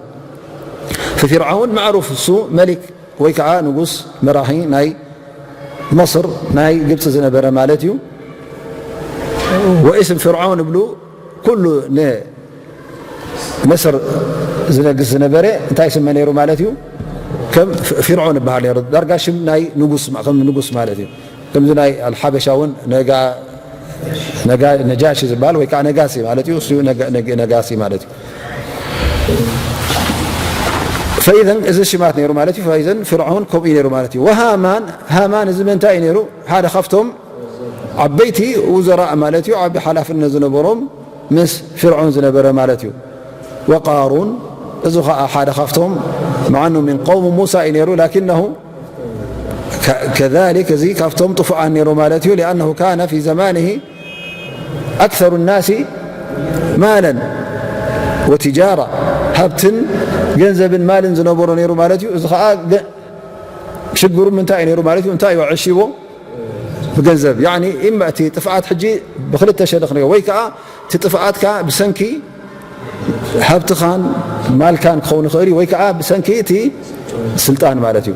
ፈፊርዓውን ማዕሩፍ፣ እሱ መሊክ ወይ ከዓ ንጉስ መራሒ ናይ መስር፣ ናይ ግብፂ ዝነበረ ማለት እዩ። ወእስም ፍርዓውን እብሉ ኩሉ ንመስር ዝነግስ ዝነበረ እንታይ ስመ ነይሩ ማለት እዩ? ከም ፍ-፣ ፊርዖን ይበሃል ነይሩ። ዳርጋ ሽም ናይ ንጉስ ማ-፣ ከም ንጉስ ማለት እዩ። ከምዚ ናይ ኣልሓበሻ እውን ነጋ-፣ ነጋ-፣ ነጃሺ ዝበሃል ወይ ከዓ ነጋሲ ማለት እዩ። እሱ ነጋ-፣ ነግ-፣ ነጋሲ ማለት እዩ። ፈኢዘን እዚ ሽማት ነይሩ ማለት እዩ። ፈኢዘን ፍርዖን ከምኡ እዩ ነይሩ ማለት እዩ። ወሃማን፣ ሃማን እዚ መንታይ እዩ ነይሩ? ሓደ ካብቶም ዓበይቲ ውዘራእ ማለት እዩ፣ ዓቢ ሓላፍነት ዝነበሮም ምስ ፍርዖን ዝነበረ ማለት እዩ። ወቃሩን፣ እዚ ኸዓ ሓደ ካብቶም፣ መዓኑ ምን ቀውሚ ሙሳ እዩ ነይሩ፣ ላኪነሁ ከ-፣ ከዛሊክ፣ እዚ ካብቶም ጥፉኣን ነይሩ ማለት እዩ። ሊኣነሁ ካነ ፊ ዘማኒሂ ኣክሰሩ ናሲ ማለን ወትጃራ፣ ሃብትን ገንዘብን ማልን ዝነበሮ ነይሩ ማለት እዩ። እዚ ኸዓ ገ-፣ ሽግሩ ምንታይ እዩ ነይሩ ማለት እዩ? እንታይ እዩ ኣዕሺዎ? ብገንዘብ። ያኒ፣ ኢማ እቲ ጥፍኣት ሕጂ ብክልተ ሸነኽ ነይሩ፣ ወይ ከዓ እቲ ጥፍኣትካ ብሰንኪ ሃብትኻን ማልካን ክኸውን ይኽእል እዩ፣ ወይ ከዓ ብሰንኪ እቲ ስልጣን ማለት እዩ።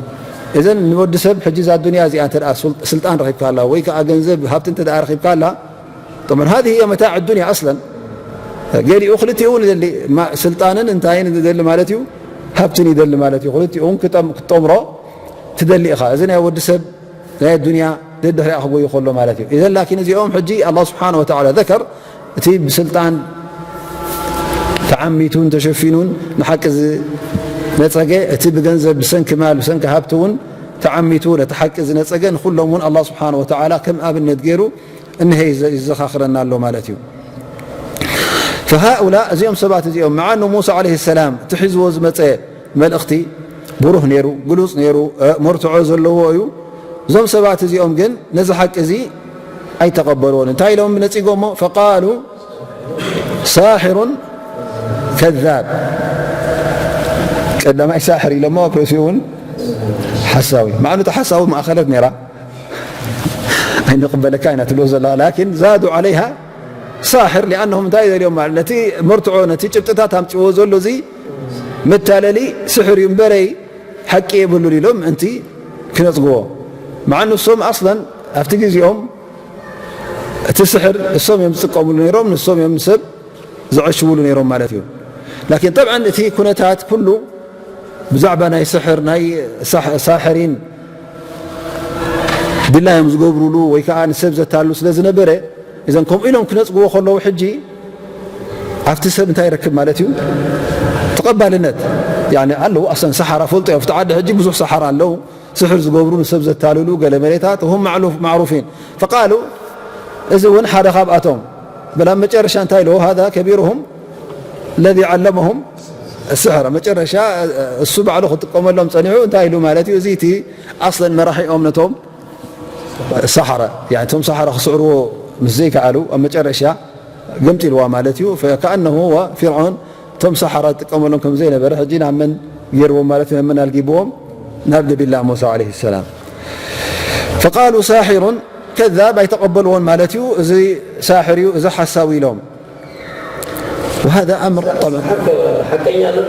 እዘን ንወዲ ሰብ ሕጂ እዛ ዱንያ እዚኣ እንተ ደኣ ሱል-፣ ስልጣን ረኺብካ ኣላ፣ ወይ ከዓ ገንዘብ ሃብቲ እንተ ደኣ ረኺብካ ኣላ፣ طبعا هذه هي متاع الدنيا أصلا። ገሊኡ ክልቲኡ እውን ይደሊ፣ ማ-፣ ስልጣንን እንታይን ይደሊ ማለት እዩ፣ ሃብትን ይደሊ ማለት እዩ። ክልቲኡ እውን ክጠም-፣ ክትጠምሮ ትደሊ ኢኻ። እዚ ናይ ወዲ ሰብ ናይ ኣዱንያ ደድሕሪኣ ክጎዩ ከሎ ማለት እዩ። ኢዘን ላኪን እዚኦም ሕጂ ኣላህ ስብሓነ ወተዓላ ዘከር፣ እቲ ብስልጣን ተዓሚቱን ተሸፊኑን ንሓቂ ዝነጸገ፣ እቲ ብገንዘብ፣ ብሰንኪ ማል፣ ብሰንኪ ሃብቲ እውን ተዓሚቱ ነቲ ሓቂ ዝነጸገ፣ ንኹሎም እውን ኣላህ ስብሓነ ወተዓላ ከም ኣብነት ገይሩ እንሀ ይዘ-፣ ይዘኻኽረና ኣሎ ማለት እዩ። ፈሃኡላ፣ እዚኦም ሰባት እዚኦም፣ መዓ ኣኑ ሙሳ ዓለይሂ ሰላም እቲ ሒዝዎ ዝመጸ መልእኽቲ ብሩህ ነይሩ፣ ግሉጽ ነይሩ፣ እ፣ መርትዖ ዘለዎ እዩ። እዞም ሰባት እዚኦም ግን ነዚ ሓቂ እዚ ኣይተቐበልዎን። እንታይ ኢሎም ነጺጎሞ? ፈቃሉ ሳሒሩን ከዛብ። ቀዳማይ ሳሕር ኢሎሞ፣ ኣብ ርእሲኡ እውን ሓሳዊ። መዓኑ እቲ ሓሳዊ ማእኸለት ነይራ። ኣይንቕበለካ ኢና ትብሎ ዘለኻ። ላኪን ዛዱ ዓለይሃ ሳሕር፣ ሊኣነሁም እንታይ ደልዮም ማለት፣ ነቲ መርትዖ፣ ነቲ ጭብጥታት ኣምፅዎ ዘሎ እዚ መታለሊ ስሕር እዩ እምበረይ ሓቂ የብሉን ኢሎም ምእንቲ ክነፅግዎ። መዓ ንሶም ኣስለን ኣብቲ ግዜኦም እቲ ስሕር እሶም እዮም ዝጥቀምሉ ነይሮም፣ ንሶም እዮም ንሰብ ዘዐሽውሉ ነይሮም ማለት እዩ። ላኪን ጠብዓን እቲ ኩነታት ኩሉ ብዛዕባ ናይ ስሕር፣ ናይ ሳሕ-፣ ሳሕሪን ድላዮም ዝገብሩሉ ወይ ከዓ ንሰብ ዘታልሉ ስለ ዝነበረ፣ እዘን ከምኡ ኢሎም ክነጽግዎ ከለዉ፣ ሕጂ ኣብቲ ሰብ እንታይ ይረክብ ማለት እዩ? ተቐባልነት። ያኒ ኣለዉ ኣሰን ሰሓራ ፈልጦ እዮም። ኣብቲ ዓዲ ሕጂ ብዙሕ ሰሓራ ኣለዉ፣ ስሕር ዝገብሩ፣ ንሰብ ዘታልሉ፣ ገለ መሌታት፣ ሁም ማዕሉፍ-፣ ማዕሩፊን። ፈቃሉ፣ እዚ እውን ሓደ ካብኣቶም። በል ኣብ መጨረሻ እንታይ ኢልዎ? ሃዛ ከቢሩሁም ለዚ ዓለመሁም ስሕር። መጨረሻ እሱ ባዕሉ ክጥቀመሎም ጸኒሑ እንታይ ኢሉ ማለት እዩ? እዚ እቲ ኣስለን መራሒኦም ነቶም ሰሓራ፣ ያኒ እቶም ሰሓራ ክስዕርዎ ምስ ዘይከኣሉ፣ ኣብ መጨረሻ ገምጢልዋ ማለት እዩ። ከኣነሁ ፊርዖን እቶም ሰሓራ ዝጥቀመሎም ከም ዘይነበረ ሕጂ ናብ መን ገይርዎም ማለት እዩ? ናብ መን ኣልጊብዎም? ናብ ነቢላ ሙሳ ዓለይሂ ሰላም። ፈቃሉ ሳሒሩን ከዛብ ኣይተቐበልዎን ማለት እዩ። እዚ ሳሕር እዩ፣ እዚ ሓሳዊ ኢሎም። وهذا أمر طبعا ሓቀኛ ኣለሉ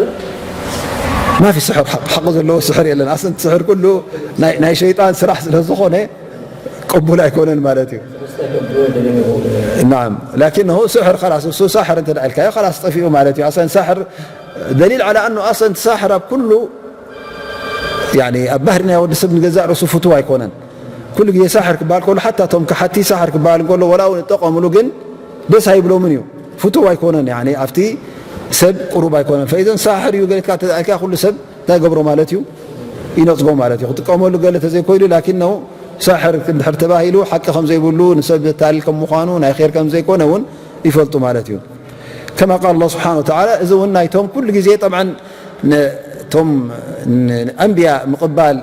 ما في سحر حق حق ዘለዎ ስሕር የለን። ኣሰን ስሕር ኩሉ ናይ ናይ ሸይጣን ስራሕ ስለ ዝኾነ ቅቡል ኣይኮነን ማለት እዩ። ናም ላኪን ሆ ስሕር ላስ እሱ ሳሕር እንተ ኢልካዮ ላስ ጠፊኡ ማለት እዩ። ኣሰን ሳሕር ደሊል ዓላ ኣኑ ኣሰን ሳሕር ኣብ ኩሉ ያኒ ኣብ ባህሪ ናይ ወዲ ሰብ ንገዛእ ርእሱ ፍቱው ኣይኮነን። ኩሉ ግዜ ሳሕር ክበሃል ከሎ ሓታ እቶም ከሓቲ ሳሕር ክበሃል እንከሎ ወላ እውን እጠቐምሉ ግን ደስ ኣይብሎምን እዩ። ፍቱው ኣይኮነን ያኒ ኣብቲ ሰብ ቅሩብ ኣይኮነን። ፈኢዘን ሳሕር እዩ ገለትካ ተዛእካ ኩሉ ሰብ እንታይ ገብሮ ማለት እዩ? ይነጽጎ ማለት እዩ። ክጥቀመሉ ገለ ተዘይኮይሉ ላኪን ነው ሳሕር እንድሕር ተባሂሉ ሓቂ ከም ዘይብሉ ንሰብ ዘታልል ከም ምዃኑ ናይ ር ከም ዘይኮነ እውን ይፈልጡ ማለት እዩ። ከማ ቃል ኣላ ስብሓን ወተዓላ እዚ እውን ናይቶም ኩሉ ግዜ ጠብዓን ነቶም ኣንብያ ምቕባል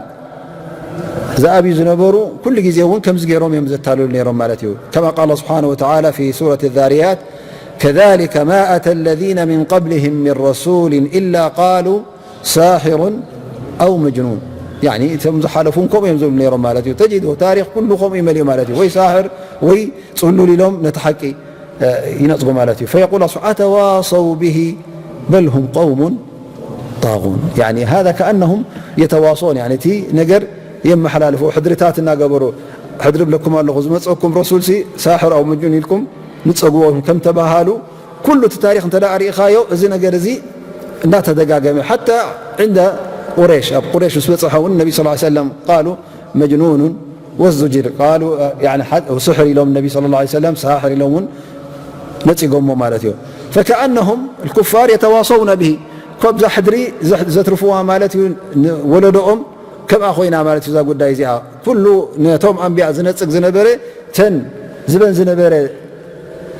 ዝኣብዩ ዝነበሩ ኩሉ ግዜ እውን ከምዚ ገይሮም እዮም ዘታልሉ ነይሮም ማለት እዩ። ከማ ቃል ስብሓን ወተዓላ ፊ ሱረት ዛርያት ከዛሊከ ማ ኣተ ለዚነ ምን ቀብልህም ምን ረሱልን ኢላ ቃሉ ሳሒሩን ኣው መጅኑን። ያኒ እቶም ዝሓለፉን ከምኡ እዮም ዝብሉ ነይሮም ማለት እዩ። ተጅድ ታሪክ ኩሉ ከምኡ ይመልኡ ማለት እዩ። ወይ ሳሕር ወይ ጽሉል ኢሎም ነቲ ሓቂ ይነጽጉ ማለት እዩ። ፈየቁል ኣተዋሰው ብሂ በል ሁም ቀውሙን ጣጉን። ያኒ ሃዛ ከኣነሁም የተዋሶን ያኒ እቲ ነገር የመሓላልፉ ሕድርታት እናገበሩ ሕድሪ ብለኩም ኣለኹ ዝመፀኩም ረሱል ሲ ሳሕር ኣው መጅኑን ኢልኩም ንፀግዎ ከም ተባሃሉ ኩሉ እቲ ታሪክ እንተ ርኢኻዮ እዚ ነገር እዚ እናተደጋገመ ሓታ ዕንደ ቁሬሽ ኣብ ቁሬሽ ምስ በፅሐ እውን ነቢ ስ ሰለም ቃሉ መጅኑኑን ወዙጅር ቃሉ ስሕር ኢሎም ነቢ ስ ሰለም ሳሕር ኢሎም እውን ነፂጎሞ ማለት እዩ። ፈከኣነሁም ኩፋር የተዋሰውነ ብሂ ኮብዛ ሕድሪ ዘትርፍዋ ማለት እዩ። ወለዶኦም ከምኣ ኮይና ማለት እዩ። እዛ ጉዳይ እዚኣ ኩሉ ነቶም ኣንብያ ዝነፅግ ዝነበረ ተን ዝበን ዝነበረ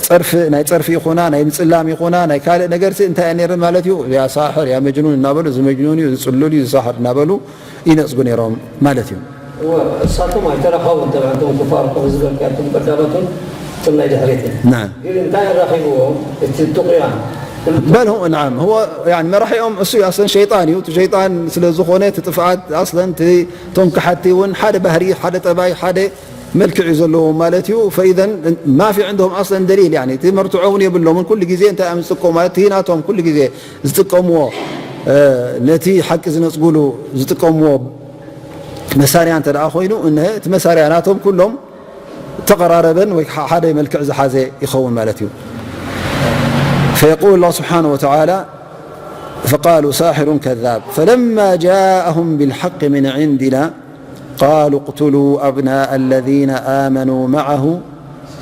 ፀርፊ ናይ ፀርፊ ይኹና ናይ ምፅላም ይኹና ናይ ካልእ ነገርሲ እንታይ እያ ነይረን ማለት እዩ። ያ ሳሕር ያ መጅኑን እናበሉ እዚ መጅኑን እዩ፣ እዚ ፅሉል እዩ፣ እዚ ሳሕር እናበሉ ይነፅጉ ነይሮም ማለት እዩ። እወ፣ እሳቶም ኣይተራኸቡን። ተብዕቶም ኩፋር እኮ ዝበልካቶም ቀዳመቱን እቶም ናይ ድሕሪትን። ናም። ግን እንታይ ኣራኺብዎም? እቲ ጥቑያን ኩሉ በል ሁ ናም፣ ህወ ያኒ መራሒኦም እሱ እዩ። ኣስለን ሸይጣን እዩ። እቲ ሸይጣን ስለ ዝኾነ እቲ ጥፍኣት ኣስለን እቲ እቶም ክሓቲ እውን ሓደ ባህሪ ሓደ ጠባይ ሓደ መልክዕ እዩ ዘለዎም ማለት እዩ። ፈኢዘን ማፊ ዕንደሁም ኣስለን ደሊል ያኒ እቲ መርትዖ እውን የብሎምን። ኩሉ ግዜ እንታይ እዮም ዝጥቀሙ ማለት እቲ ናቶም ኩሉ ግዜ ዝጥቀምዎ ነቲ ሓቂ ዝነፅጉሉ ዝጥቀምዎ መሳርያ እንተ ደኣ ኮይኑ እነሀ እቲ መሳርያ ናቶም ኩሎም ተቐራረበን ወይ ሓደ መልክዕ ዝሓዘ ይኸውን ማለት እዩ። فيقول الله سبحانه وتعالى فقالوا ساحر كذاب فلما جاءهم بالحق من عندنا قالوا اقتلوا أبناء الذين آمنوا معه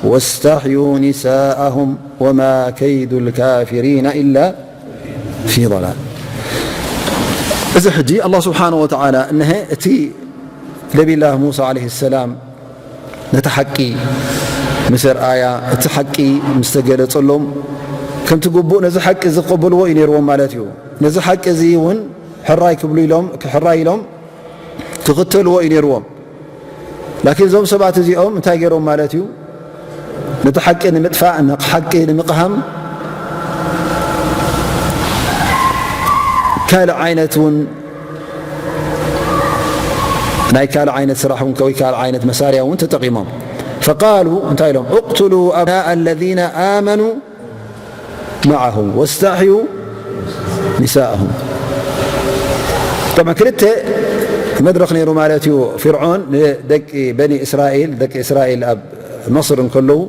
واستحيوا نساءهم وما كيد الكافرين إلا في ضلال. እዚ ሕጂ ኣላህ ስብሓነ ወተዓላ እነሀ እቲ ነቢላህ ሙሳ ዓለይሂ ሰላም ነቲ ሓቂ ምስ ኣርኣያ፣ እቲ ሓቂ ምስ ተገለጸሎም፣ ከምቲ ግቡእ ነዚ ሓቂ ዝቐበልዎ እዩ ነይርዎም ማለት እዩ። ነዚ ሓቂ እዚ እውን ሕራይ ክብሉ ኢሎም፣ ሕራይ ኢሎም ክኽተልዎ እዩ ነይርዎም። ላኪን እዞም ሰባት እዚኦም እንታይ ገይሮም ማለት እዩ? ነቲ ሓቂ ንምጥፋእ፣ ነቲ ሓቂ ንምቕሃም ካልእ ዓይነት እውን ናይ ካልእ ዓይነት ስራሕ እውን ወይ ካልእ ዓይነት መሳርያ እውን ተጠቒሞም። ፈቃሉ እንታይ ኢሎም? እቅትሉ ኣብናእ ኣለዚነ ኣመኑ መዓሁም ወስተሕዩ ኒሳእሁም። ጠብዓ ክልተ መድረኽ ነይሩ ማለት እዩ። ፊርዖን ንደቂ በኒ እስራኤል፣ ደቂ እስራኤል ኣብ መስር እንከለዉ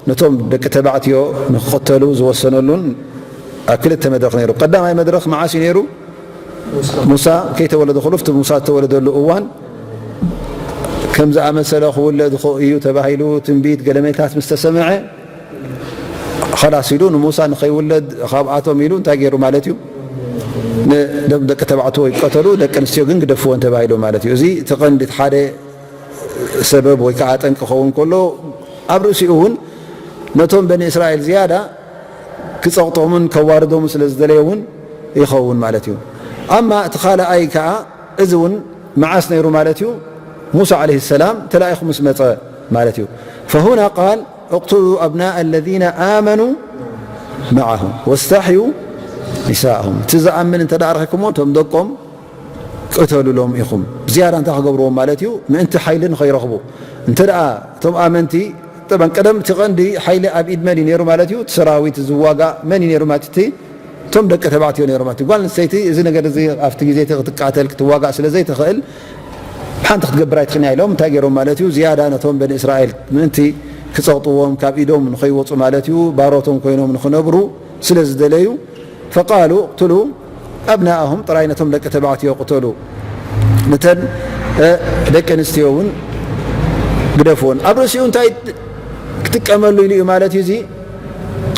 ነቶም ደቂ ተባዕትዮ ንክቐተሉ ዝወሰነሉን ኣብ ክልተ መድረኽ ነይሩ። ቀዳማይ መድረኽ መዓስ እዩ ነይሩ? ሙሳ ከይተወለደ ከሎ፣ እቲ ሙሳ ዝተወለደሉ እዋን ከም ዝኣመሰለ ክውለድ ይኽእል እዩ ተባሂሉ ትንቢት ገለመታት ምስ ተሰምዐ፣ ኸላስ ኢሉ ንሙሳ ንኸይውለድ ካብኣቶም ኢሉ እንታይ ገይሩ ማለት እዩ? ንደም ደቂ ተባዕትዮ ይቀተሉ፣ ደቂ ኣንስትዮ ግን ግደፍወን ተባሂሉ ማለት እዩ። እዚ እቲ ቀንዲ እቲ ሓደ ሰበብ ወይ ከዓ ጠንቂ ክኸውን ከሎ፣ ኣብ ርእሲኡ እውን ነቶም በኒ እስራኤል ዝያዳ ክጸቕጦምን ከዋርዶምን ስለ ዝደለየ እውን ይኸውን ማለት እዩ። ኣማ እቲ ካልኣይ ከዓ እዚ እውን መዓስ ነይሩ ማለት እዩ? ሙሳ ዓለይሂ ሰላም ተላኢኹ ምስ መጸ ማለት እዩ። ፈሁና ቃል اقتلوا أبناء الذين آمنوا معه واستحيوا نساءهم። እቲ ዝኣምን እንተ ደኣ ረኺብኩሞ፣ እቶም ደቆም ቅተሉሎም ኢኹም። ዝያዳ እንታይ ክገብርዎም ማለት እዩ? ምእንቲ ሓይሊ ንኸይረኽቡ። እንተ ደኣ እቶም ኣመንቲ፣ ጠበን ቀደም እቲ ቀንዲ ሓይሊ ኣብ ኢድ መን እዩ ነይሩ ማለት እዩ? እቲ ሰራዊት ዝዋጋእ መን እዩ ነይሩ ማለት እቲ? እቶም ደቂ ተባዕትዮ ነይሮም ማለት እዩ። ጓል ኣንስተይቲ እዚ ነገር እዚ ኣብቲ ግዜ እቲ ክትቃተል ክትዋጋእ ስለ ዘይትኽእል፣ ሓንቲ ክትገብር ኣይትኽእልን እያ ኢሎም እንታይ ገይሮም ማለት እዩ? ዝያዳ ነቶም በኒ እስራኤል ምእንቲ ክጸቕጥዎም፣ ካብ ኢዶም ንኸይወጹ ማለት እዩ፣ ባሮቶም ኮይኖም ንኽነብሩ ስለ ዝደለዩ፣ فقالوا اقتلوا أبناءهم፣ ጥራይ ነቶም ደቂ ተባዕትዮ ቅተሉ፣ ነተን፣ እ፣ ደቂ ኣንስትዮ እውን ግደፍዎን። ኣብ ርእሲኡ እንታይ ክጥቀመሉ ኢሉ እዩ ማለት እዩ እዚ?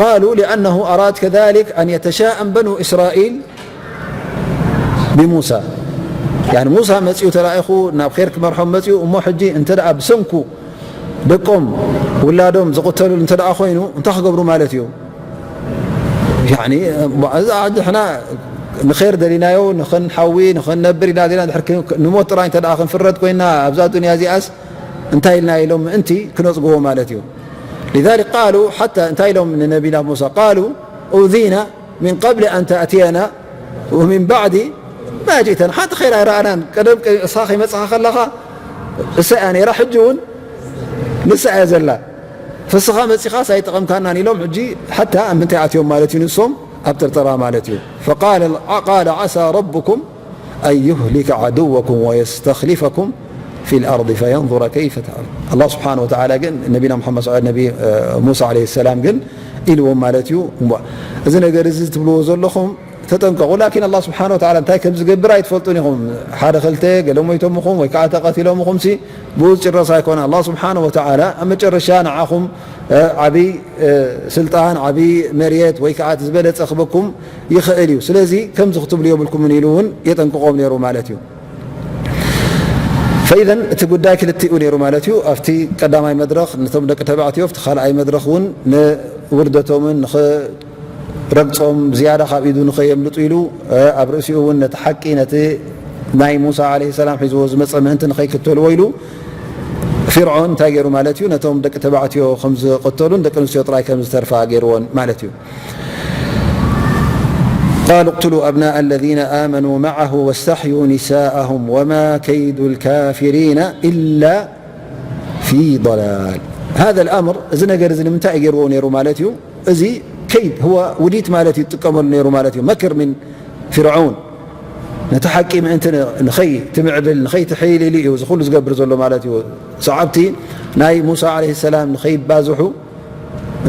قالوا لأنه أراد كذلك أن يتشاءم بنو إسرائيل بموسى. يعني ሙሳ መጺኡ ተላኢኹ ናብ ኼር ክመርሖም መጺኡ፣ እሞ ሕጂ እንተ ደኣ ብሰንኩ ደቆም ውላዶም ዝቕተሉ እንተ ደኣ ኮይኑ እንታይ ክገብሩ ማለት እዩ? ያኒ፣ እዛ ሕጂ ንሕና ንኼር ደሊናዮ፣ ንኽንሓዊ፣ ንኽንነብር ኢና ደሊና፣ ድሕር ክ-፣ ንሞት ጥራይ እንተ ደኣ ክንፍረድ ኮይና ኣብዛ ዱንያ እዚኣስ እንታይ ኢልና ኢሎም ምእንቲ ክነጽግዎ ማለት እዩ። لذلك قالوا، ሓታ እንታይ ኢሎም ንነቢና ሙሳ? قالوا أوذينا من قبل أن تأتينا ومن بعد ما جئتنا. ሓንቲ ኸይር ኣይረኣናን። ቀደም ቀ-፣ እሳ ከይመጽኻ ከለኻ እሳ እያ ነይራ፣ ሕጂ እውን ንሳ እያ ዘላ። ፈስኻ መጺኻስ ኣይጠቐምካናን ኢሎም፣ ሕጂ ሓታ ኣብ ምንታይ ኣትዮም ማለት እዩ? ንሶም ኣብ ጥርጠራ ማለት እዩ። فقال، قال عسى ربكم أن يهلك عدوكم ويستخلفكم في الأرض فينظر كيف تعملون. ኣላህ ስብሓነ ወተዓላ ግን ነቢና ሙሓመድ ሰ-፣ ነቢ፣ እ፣ ሙሳ ዓለይሂ ሰላም ግን ኢልዎም ማለት እዩ። እሞ እዚ ነገር እዚ ትብልዎ ዘለኹም ተጠንቀቑ። ላኪን ኣላህ ስብሓነ ወተዓላ እንታይ ከም ዝገብር ኣይትፈልጡን ኢኹም። ሓደ ኽልተ ገለ ሞይቶምኹም ወይ ከዓ ተቐቲሎምኹም ሲ ብኡ ዝጭረስ ኣይኮነ። ኣላህ ስብሓነ ወተዓላ ኣብ መጨረሻ ንዓኹም፣ እ፣ ዓብይ፣ እ፣ ስልጣን፣ ዓብይ መርየት ወይ ከዓ እቲ ዝበለጸ ክበኩም ይኽእል እዩ። ስለዚ ከምዚ ክትብሉ የብልኩምን ኢሉ እውን የጠንቅቖም ነይሩ ማለት እዩ። ፈኢዘን እቲ ጉዳይ ክልቲኡ ነይሩ ማለት እዩ። ኣብቲ ቀዳማይ መድረኽ ነቶም ደቂ ተባዕትዮ፣ ኣብቲ ካልኣይ መድረኽ እውን ንውርደቶምን ንኽረግጾም ዝያዳ ካብ ኢዱ ንኸየምልጡ ኢሉ፣ እ፣ ኣብ ርእሲኡ እውን ነቲ ሓቂ፣ ነቲ ናይ ሙሳ ዓለይሂ ሰላም ሒዝዎ ዝመጸ ምእንቲ ንኸይክተልዎ ኢሉ፣ ፊርዖን እንታይ ገይሩ ማለት እዩ? ነቶም ደቂ ተባዕትዮ ከም ዝቐተሉን ደቂ ኣንስትዮ ጥራይ ከም ዝተርፋ ገይርዎን ማለት እዩ። قالوا اقتلوا أبناء الذين آمنوا معه واستحيوا نساءهم وما كيد الكافرين إلا في ضلال. هذا الأمر، እዚ ነገር እዚ ንምንታይ እዩ ገይርዎ ነይሩ ማለት እዩ? እዚ ከይድ፣ هو ውዲት ማለት እዩ፣ ዝጥቀመሉ ነይሩ ማለት እዩ። መክር ምን ፊርዓውን፣ ነቲ ሓቂ ምእንቲ ን-፣ ንኸይትምዕብል፣ ንኸይትሕይል ኢሉ እዩ እዚ ኩሉ ዝገብር ዘሎ ማለት እዩ። ሰዓብቲ ናይ ሙሳ ዓለይሂ ሰላም ንኸይባዝሑ፣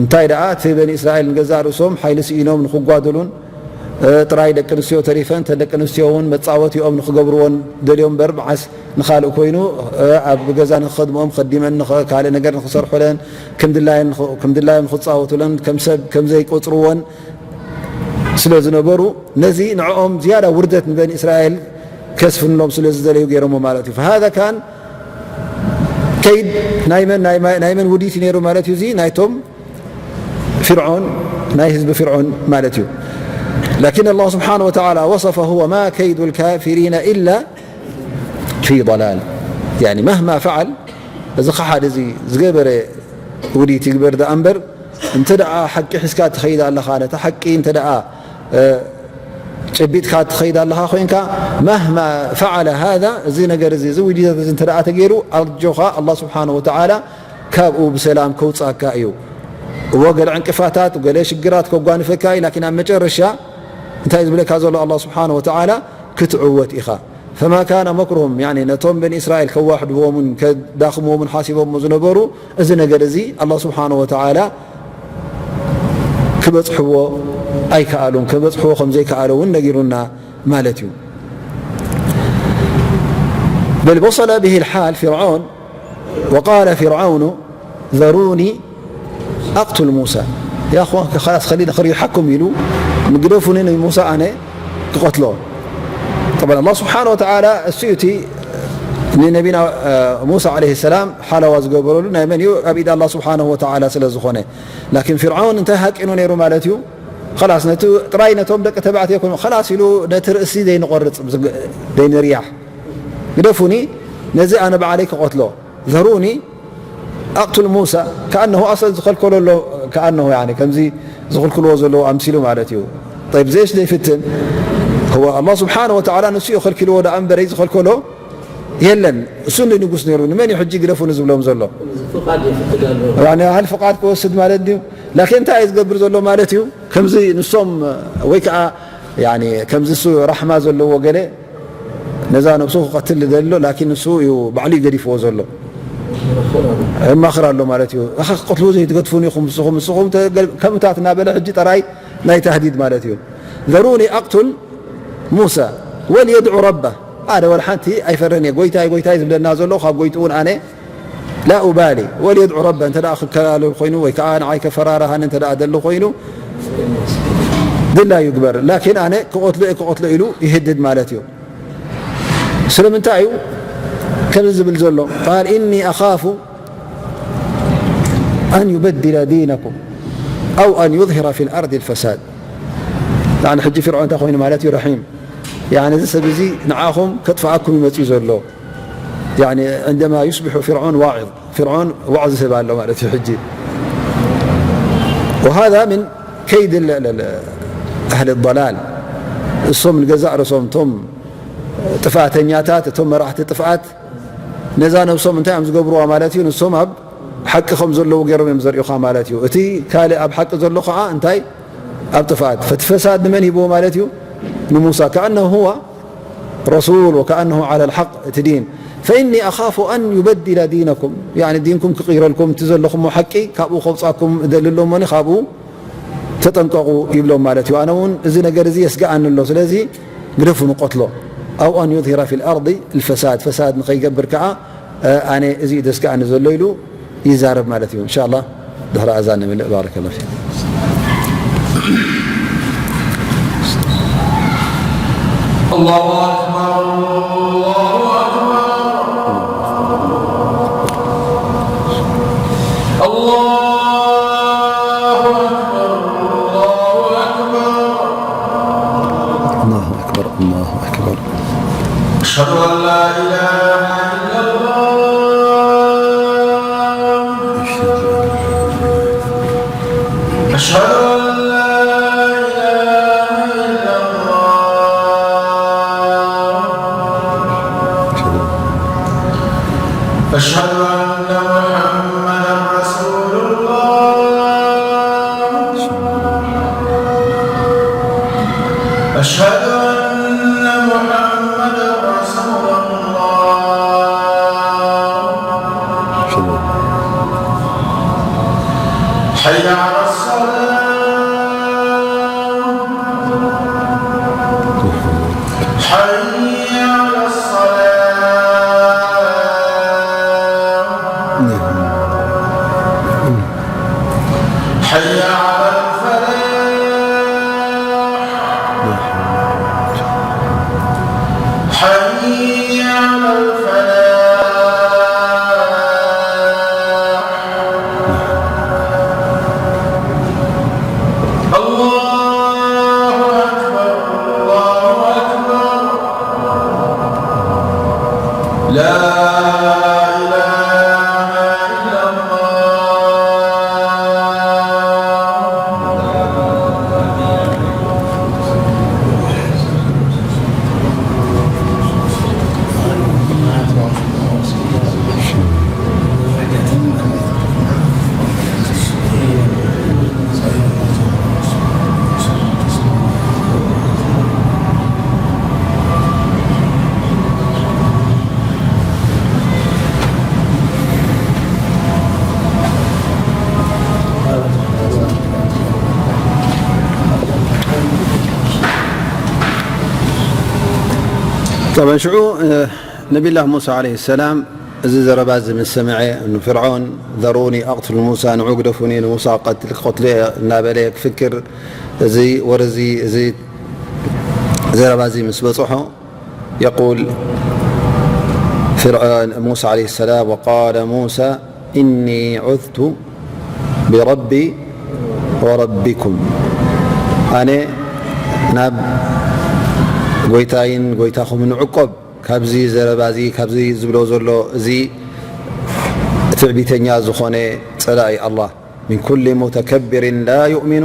እንታይ ደኣ፣ እቲ በኒ እስራኤል ንገዛእ ርእሶም ሓይሊ ስኢኖም ንኽጓደሉን፣ እ፣ ጥራይ ደቂ ኣንስትዮ ተሪፈን፣ እተን ደቂ ኣንስትዮ እውን መጻወቲኦም ንኽገብርዎን ደልዮም እምበር፣ መዓስ ንኻልእ ኮይኑ፣ እ፣ ኣብ ገዛ ንኽኸድምኦም፣ ከዲመን ንኸ-፣ ካልእ ነገር ንኽሰርሑለን፣ ከም ድላየን ንኽ-፣ ከም ድላዮም ንኽጻወቱለን፣ ከም ሰብ ከም ዘይቆጽርዎን ስለ ዝነበሩ፣ ነዚ ንዕኦም ዝያዳ ውርደት ንበኒ እስራኤል ከስፍንሎም ስለ ዝደለዩ ገይሮሞ ማለት እዩ። فهذا كان كيد ናይ መን፣ ናይ መ-፣ ናይ መን ውዲት እዩ ነይሩ ማለት እዩ? እዚ ናይቶም ፊርዖን፣ ናይ ህዝቢ ፊርዖን ማለት እዩ። لكن الله سبحانه وتعالى وصفه وما كيد الكافرين إلا في ضلال. يعني مهما فعل، እዚ ከሓዲ እዚ ዝገበረ ውዲት ይግበር ደኣ እምበር፣ እንተ ደኣ ሓቂ ሒዝካ ትኸይድ ኣለኻ፣ ነታ ሓቂ እንተ ደኣ፣ እ፣ ጨቢጥካ ትኸይድ ኣለኻ ኮይንካ፣ مهما فعل هذا، እዚ ነገር እዚ፣ እዚ ውዲት እዚ እንተ ደኣ ተገይሩ፣ ኣጆኻ፣ ኣላህ ስብሓነሁ ወተዓላ ካብኡ ብሰላም ከውጻካ እዩ። እወ፣ ገለ ዕንቅፋታት፣ ገለ ሽግራት ከጓንፈካ እዩ፣ ላኪን ኣብ መጨረሻ እንታይ ዝብለካ ዘሎ ኣላህ ስብሓነሁ ወተዓላ? ክትዕወት ኢኻ። فما كان مكرهم، يعني ነቶም በኒ እስራኤል ከዋሕድዎምን ከዳኽምዎምን ሓሲቦሞ ዝነበሩ፣ እዚ ነገር እዚ ኣላህ ስብሓነሁ ወተዓላ ክበጽሕዎ ኣይከኣሉን፣ ክበጽሕዎ ከም ዘይከኣሉ እውን ነጊሩና ማለት እዩ። بل وصل به الحال فرعون وقال فرعون ذروني أقتل موسى. يا أخوان، خلاص خلينا خليه يحكم ኢሉ፣ ግደፉኒ ንሙሳ ኣነ ክቐትሎ። طبعا الله سبحانه وتعالى እሱ እዩ እቲ ንነቢና፣ እ፣ ሙሳ ዓለይሂ ሰላም ሓለዋ ዝገበረሉ ናይ መን እዩ? ኣብ ኢድ ኣላህ ስብሓነሁ ወተዓላ ስለ ዝኾነ። ላኪን ፊርዓውን እንታይ ሃቂኑ ነይሩ ማለት እዩ? ኸላስ ነቲ ጥራይ ነቶም ደቂ ተባዕትዮ ኮይኑ ኸላስ ኢሉ ነቲ ርእሲ ዘይንቆርጽ፣ ዘይንርያሕ፣ ግደፉኒ፣ ነዚ ኣነ ባዕለይ ክቐትሎ። ذروني ኣቕቱል ሙሳ ከኣነሁ ኣሰል ዝኸልከሎ ኣሎ፣ ከኣነሁ ያኒ ከምዚ ዝኽልክልዎ ዘለዉ ኣምሲሉ ማለት እዩ። ጠይብ፣ ዘየሽ ዘይፍትን፣ هو ኣላህ ስብሓነ ወተዓላ ንሱ እዩ ከልኪልዎ ደኣ እምበረይ ዝኸልከሎ የለን። እሱ እንዲ ንጉስ ነይሩ፣ ንመን እዩ ሕጂ ግደፉኒ ዝብሎም ዘሎ? ፍቓድ ይፍትል ኣሎ። ያኒ፣ ኣህል ፍቓድ ክወስድ ማለት ድዩ? ላኪን እንታይ እዩ ዝገብር ዘሎ ማለት እዩ? ከምዚ ንሶም ወይ ከዓ ያኒ ከምዚ እሱ ራሕማ ዘለዎ ገለ ነዛ ነብሱ ክቐትል ዝደሊ ኣሎ፣ ላኪን ንሱ እዩ ባዕሉ እዩ ገዲፍዎ ዘሎ። የማኽር ኣሎ ማለት እዩ። ኣኸ ክትቀትልዎ ዘይትገድፉን ኢኹም ንስኹም፣ ንስኹም ተ-፣ ከምታት እናበለ ሕጂ ጠራይ ናይ ታህዲድ ማለት እዩ። ዘሩኒ ኣቕቱል ሙሳ ወልየድዑ ረባ። ኣነ ወላ ሓንቲ ኣይፈርን እየ። ጎይታይ፣ ጎይታይ ዝብለና ዘሎ ካብ ጎይትኡ እውን ኣነ ላ ኡባሊ ወልየድዑ ረባ። እንተ ደኣ ክከላሎ ኮይኑ ወይ ከዓ ንዓይ ከፈራርሃኒ እንተ ደኣ ደሊ ኮይኑ ድላ ይግበር። ላኪን ኣነ ክቐትሎ እየ፣ ክቐትሎ ኢሉ ይህድድ ማለት እዩ። ስለምንታይ እዩ ከምዚ ዝብል ዘሎ? ቃል፣ "ኢኒ ኣኻፉ ኣን ዩበድለ ዲነኩም ኣው ኣን ዩዝሂረ ፊል ኣርዲ ልፈሳድ።" ያኒ ሕጂ ፍርዖን እንታይ ኮይኑ ማለት እዩ? ረሒም። ያኒ እዚ ሰብ እዚ ንዓኹም ከጥፍኣኩም እዩ መፂኡ ዘሎ። ያኒ ዕንደማ ዩስቢሑ ፍርዖን ዋዒዝ፣ ፍርዖን ዋዕዝ ዝህብ ኣሎ ማለት እዩ ሕጂ። ወሃዛ ምን ከይድ ል-፣ ል-፣ ል-፣ ኣህሊ ضላል፣ እሶም ንገዛእ ርእሶም እቶም ጥፍኣተኛታት፣ እቶም መራሕቲ ጥፍኣት፣ ነዛ ነብሶም እንታይ እዮም ዝገብርዋ ማለት እዩ? ንሶም ኣብ ሓቂ ከም ዘለዉ ገይሮም እዮም ዘርእዩኻ ማለት እዩ። እቲ ካልእ ኣብ ሓቂ ዘሎ ኸዓ እንታይ? ኣብ ጥፍኣት። ፈቲ ፈሳድ ንመን ሂብዎ ማለት እዩ? ንሙሳ። ከኣነሁ ሁወ ረሱል ወከኣነሁ ዓላ ልሓቅ እቲ ዲን። ፈኢኒ ኣኻፉ ኣን ዩበድለ ዲነኩም፣ ያኒ ዲንኩም ክቕይረልኩም፣ እቲ ዘለኹሞ ሓቂ ካብኡ ከውፃኩም እደሊ ኣሎ እሞኒ ካብኡ ተጠንቀቑ ይብሎም ማለት እዩ። ኣነ እውን እዚ ነገር እዚ የስግኣኒ ኣሎ፣ ስለዚ ግደፉ ንቀትሎ። ኣው ኣን ዩዝሂረ ፊል ኣርዲ ልፈሳድ፣ ፈሳድ ንኸይገብር ከዓ፣ እ፣ ኣነ እዚ እዩ ዘስግኣኒ ዘሎ ኢሉ ይዛረብ ማለት እዩ። እንሻ ኣላህ ድሕሪ ኣዛን ንምልእ። ባረከላሁ ፊኩም። الله أكبر، الله أكبر، الله أكبر، الله أكبر. الله أكبر، الله أكبر. أشهد أن لا إله إلا الله. أشهد أن لا إله إلا الله. أشهد أن محمدا رسول الله. أشهد أن محمدا رسول الله. حي على الصلاة. حي على الصلاة. حي على الفلاح. حي على الفلاح. الله أكبر، الله أكبر. لا إله إلا الله. طبعا ሽዑ፣ እ፣ ነቢላህ ሙሳ ዓለይሂ ሰላም እዚ ዘረባ እዚ ምስ ሰምዐ፣ ንፍርዖን "ዘሩኒ ኣቕቱል ሙሳ፣ ንዑ ግደፉኒ፣ ንሙሳ ክቐትል፣ ክቐትሎ እየ" እናበለ ክፍክር፣ እዚ ወረ እዚ፣ እዚ ዘረባ እዚ ምስ በጽሖ፣ የቁል ፍርዖን፣ ሙሳ ዓለይሂ ሰላም፣ "ወቃለ ሙሳ ኢኒ ዑዝቱ ቢረቢ ወረቢኩም፣ ኣነ ናብ ጎይታይን ጎይታኹምን እዕቆብ ካብዚ ዘረባ እዚ፣ ካብዚ ዝብሎ ዘሎ እዚ ትዕቢተኛ ዝኾነ ጸላኢ ኣላህ። من كل متكبر لا يؤمن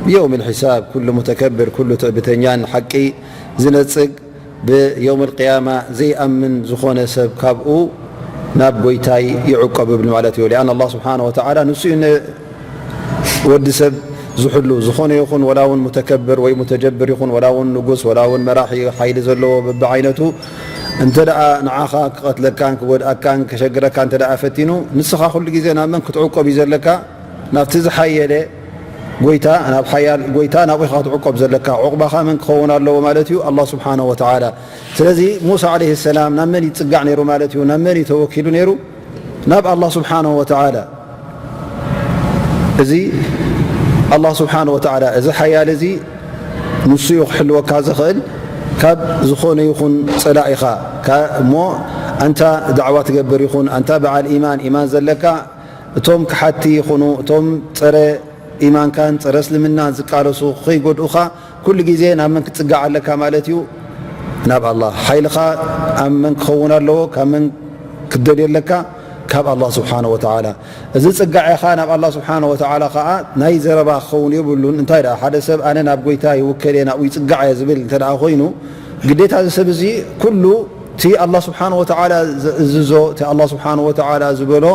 بيوم الحساب. ኩሉ ሙተከብር፣ ኩሉ ትዕቢተኛን ሓቂ ዝነጽግ ብየውም ኣልቅያማ ዘይኣምን ዝኾነ ሰብ ካብኡ ናብ ጎይታይ ይዕቆብ ይብል ማለት እዩ። ሊኣን ኣላህ ስብሓነ ወተዓላ ንሱ እዩ ነ-፣ ወዲ ሰብ ዝሕሉ። ዝኾነ ይኹን፣ ወላ እውን ሙተከብር ወይ ሙተጀብር ይኹን፣ ወላ እውን ንጉስ፣ ወላ እውን መራሒ ሓይሊ ዘለዎ በብዓይነቱ፣ እንተ ደኣ ንዓኻ ክቐትለካን ክጎድኣካን ከሸግረካ እንተ ደኣ ፈቲኑ፣ ንስኻ ኩሉ ግዜ ናብ መን ክትዕቆብ እዩ ዘለካ? ናብቲ ዝሓየለ ጎይታ፣ ናብ ሓያል ጎይታ ናብኡ ኢኻ ክትዕቆብ ዘለካ። ዑቕባኻ መን ክኸውን ኣለዎ ማለት እዩ? ኣላህ ስብሓነሁ ወተዓላ። ስለዚ ሙሳ ዓለይሂ ሰላም ናብ መን ይጽጋዕ ነይሩ ማለት እዩ? ናብ መን እዩ ተወኪሉ ነይሩ? ናብ ኣላህ ስብሓነሁ ወተዓላ። እዚ ኣላህ ስብሓነሁ ወተዓላ፣ እዚ ሓያል እዚ ንሱ እዩ ክሕልወካ ዝኽእል ካብ ዝኾነ ይኹን ጸላኢኻ። ካ-፣ እሞ ኣንታ ዳዕዋ ትገብር ይኹን፣ ኣንታ በዓል ኢማን፣ ኢማን ዘለካ፣ እቶም ክሓቲ ይኹኑ፣ እቶም ጸረ ኢማንካን ጸረ እስልምናን ዝቃለሱ ከይጎድኡኻ፣ ኩሉ ግዜ ናብ መን ክትጽጋዕ ኣለካ ማለት እዩ? ናብ ኣላህ። ሓይልኻ ኣብ መን ክኸውን ኣለዎ? ካብ መን ክትደልዮ ኣለካ? ካብ ኣላህ ስብሓነ ወተዓላ። እዚ ጽጋዔኻ ናብ ኣላህ ስብሓነ ወተዓላ ኸኣ ናይ ዘረባ ክኸውን የብሉን። እንታይ ደኣ ሓደ ሰብ ኣነ ናብ ጎይታ ይውከል እየ፣ ናብኡ ይጽጋዕ እየ ዝብል እንተ ደኣ ኮይኑ፣ ግዴታ እዚ ሰብ እዚ ኩሉ እቲ ኣላህ ስብሓነ ወተዓላ ዝእዝዞ፣ እቲ ኣላህ ስብሓነ ወተዓላ ዝበሎ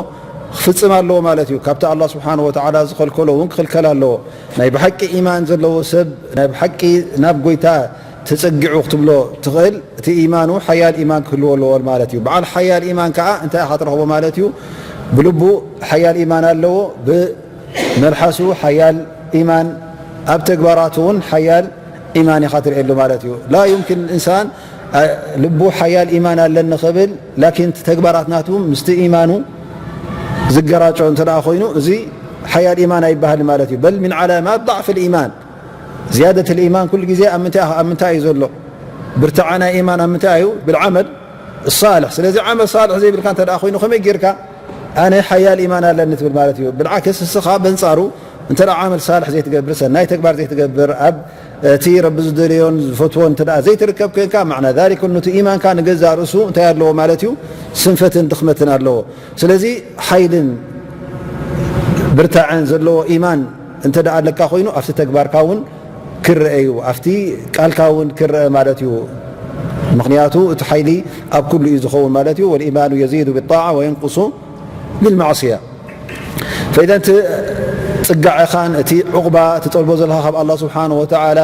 ክፍጽም ኣለዎ ማለት እዩ። ካብቲ ኣላህ ስብሓነ ወተዓላ ዝኸልከሎ እውን ክኽልከል ኣለዎ። ናይ ብሓቂ ኢማን ዘለዎ ሰብ፣ ናይ ብሓቂ ናብ ጎይታ ተጸጊዑ ክትብሎ ትኽእል፣ እቲ ኢማኑ ሓያል ኢማን ክህልዎ ኣለዎ ማለት እዩ። በዓል ሓያል ኢማን ከኣ እንታይ ኢኻ ትረኽቦ ማለት እዩ? ብልቡ ሓያል ኢማን ኣለዎ፣ ብመልሓሱ ሓያል ኢማን፣ ኣብ ተግባራቱ እውን ሓያል ኢማን ኢኻ ትርእየሉ ማለት እዩ። ላ ዩምኪን ኢንሳን፣ ኣ፣ ልቡ ሓያል ኢማን ኣለኒ ክብል፣ ላኪን እቲ ተግባራት ናቱ ምስቲ ኢማኑ ዝገራጮ እንተ ደኣ ኮይኑ፣ እዚ ሓያል ኢማን ኣይበሃል ማለት እዩ። በል ሚን ዓላማት ضعፍ الإيمان. ዝያደት الإيمان ኩሉ ግዜ ኣብ ምንታይ፣ ኣብ ምንታይ እዩ ዘሎ? ብርትዓ ናይ ኢማን ኣብ ምንታይ እዩ? ብልዓመል ሳልሕ። ስለዚ ዓመል ሳልሕ ዘይብልካ እንተ ደኣ ኮይኑ፣ ከመይ ጌርካ ኣነ ሓያል ኢማን ኣለኒ ትብል ማለት እዩ? ብልዓክስ፣ እስኻ በንጻሩ እንተ ደኣ ዓመል ሳልሕ ዘይትገብር፣ ሰናይ ተግባር ዘይትገብር፣ ኣብ እቲ ረቢ ዝደልዮን ዝፈትዎን እንተ ደኣ ዘይትርከብ ኮይንካ፣ ማዕና ዛሊክ፣ ነቲ ኢማንካ ንገዛእ ርእሱ እንታይ ኣለዎ ማለት እዩ? ስንፈትን ድኽመትን ኣለዎ። ስለዚ ሓይልን ብርታዐን ዘለዎ ኢማን እንተ ደኣ ኣለካ ኮይኑ፣ ኣብቲ ተግባርካ እውን ክረአ እዩ፣ ኣብቲ ቃልካ እውን ክረአ ማለት እዩ። ምኽንያቱ እቲ ሓይሊ ኣብ ኩሉ እዩ ዝኸውን ማለት እዩ። والإيمان يزيد بالطاعة وينقص بالمعصية. فإذا እቲ ጽጋዕኻን እቲ ዑቕባ ትጠልቦ ዘለኻ ካብ ኣላህ ስብሓነሁ ወተዓላ፣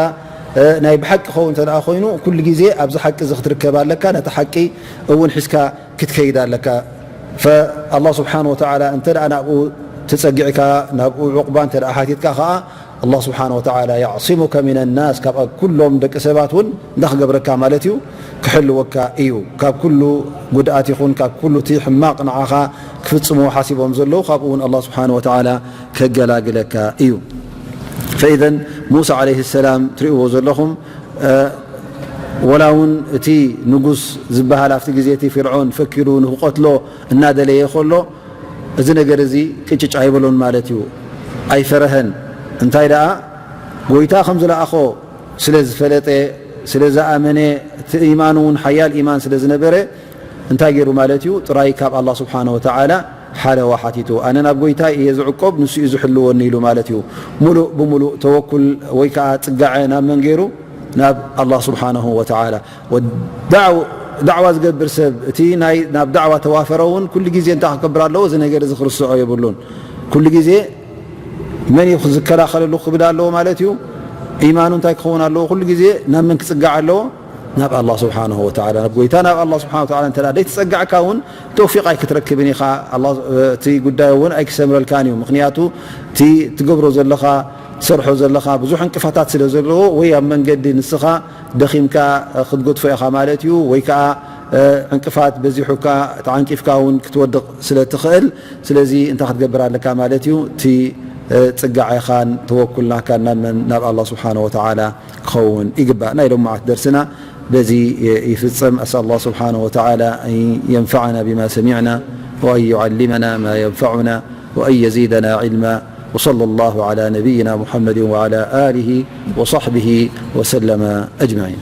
እ፣ ናይ ብሓቂ ክኸውን እንተ ደኣ ኮይኑ፣ ኩሉ ግዜ ኣብዚ ሓቂ እዚ ክትርከብ ኣለካ። ነቲ ሓቂ እውን ሒዝካ ክትከይድ ኣለካ። ፈኣላህ ስብሓነሁ ወተዓላ እንተ ደኣ ናብኡ ተጸጊዕካ፣ ናብኡ ዑቕባ እንተ ደኣ ሓቲትካ ኸኣ፣ ኣላህ ስብሓነሁ ወተዓላ የዕሲሙከ ሚነ ናስ፣ ካብ ኩሎም ደቂ ሰባት እውን እንታይ ክገብረካ ማለት እዩ? ክሕልወካ እዩ። ካብ ኩሉ ጉድኣት ይኹን ካብ ኩሉ እቲ ሕማቕ ንዓኻ ክፍጽምዎ ሓሲቦም ዘለዉ፣ ካብኡ እውን ኣላህ ስብሓነሁ ወተዓላ ከገላግለካ እዩ። ፈኢዘን ሙሳ ዓለይሂ ሰላም ትርእይዎ ዘለኹም፣ እ፣ ወላ እውን እቲ ንጉስ ዝበሃል ኣብቲ ግዜ እቲ ፍርዖን ፈኪሩ ንክቐትሎ እናደለየ ከሎ፣ እዚ ነገር እዚ ቅጭጭ ኣይበሎን ማለት እዩ። ኣይፈረሀን። እንታይ ደኣ፣ ጎይታ ከም ዝለኣኾ ስለ ዝፈለጠ፣ ስለ ዝኣመነ፣ እቲ ኢማኑ እውን ሓያል ኢማን ስለ ዝነበረ፣ እንታይ ገይሩ ማለት እዩ? ጥራይ ካብ ኣላህ ስብሓነ ወተዓላ ሓለዋ ሓቲቱ። ኣነ ናብ ጎይታይ እየ ዝዕቆብ፣ ንሱ እዩ ዝሕልወኒ ኢሉ ማለት እዩ። ሙሉእ ብሙሉእ ተወኩል ወይ ከዓ ጽጋዐ ናብ መን ገይሩ? ናብ ኣላህ ስብሓነሁ ወተዓላ። ወዳዕ-፣ ዳዕዋ ዝገብር ሰብ፣ እቲ ናይ፣ ናብ ዳዕዋ ተዋፈረ እውን ኩሉ ግዜ እንታይ ክገብር ኣለዎ? እዚ ነገር እዚ ክርስዖ የብሉን። ኩሉ ግዜ መን እዩ ዝከላኸለሉ ክብል ኣለዎ ማለት እዩ። ኢማኑ እንታይ ክኸውን ኣለዎ? ኩሉ ግዜ ናብ መን ክጽጋዕ ኣለዎ? ናብ ኣላህ ስብሓነሁ ወተዓላ፣ ናብ ጎይታ፣ ናብ ኣላህ ስብሓነሁ ወተዓላ እንተ ደኣ ዘይተጸጋዕካ እውን ተውፊቕ ኣይክትረክብን ኢኻ። ኣላህ፣ እቲ ጉዳይ እውን ኣይክሰምረልካን እዩ። ምኽንያቱ እቲ ትገብሮ ዘለኻ፣ ትሰርሖ ዘለኻ ብዙሕ ዕንቅፋታት ስለ ዘለዎ፣ ወይ ኣብ መንገዲ ንስኻ ደኺምካ ክትገድፎ ኢኻ ማለት እዩ፣ ወይ ከኣ፣ እ፣ ዕንቅፋት በዚሑካ ተዓንቂፍካ እውን ክትወድቕ ስለ ትኽእል፣ ስለዚ እንታይ ክትገብር ኣለካ ማለት እዩ? እቲ፣ እ፣ ጽጋዔኻን ተወኩልናካን ናብ መን? ናብ ኣላህ ስብሓነሁ ወተዓላ ክኸውን ይግባእ። ናይ ሎማዓት ደርስና በዚ ይፍጸም። أسأل الله سبحانه وتعالى أن ينفعنا بما سمعنا وأن يعلمنا ما ينفعنا وأن يزيدنا علما. وصلى الله على نبينا محمد وعلى آله وصحبه وسلم أجمعين.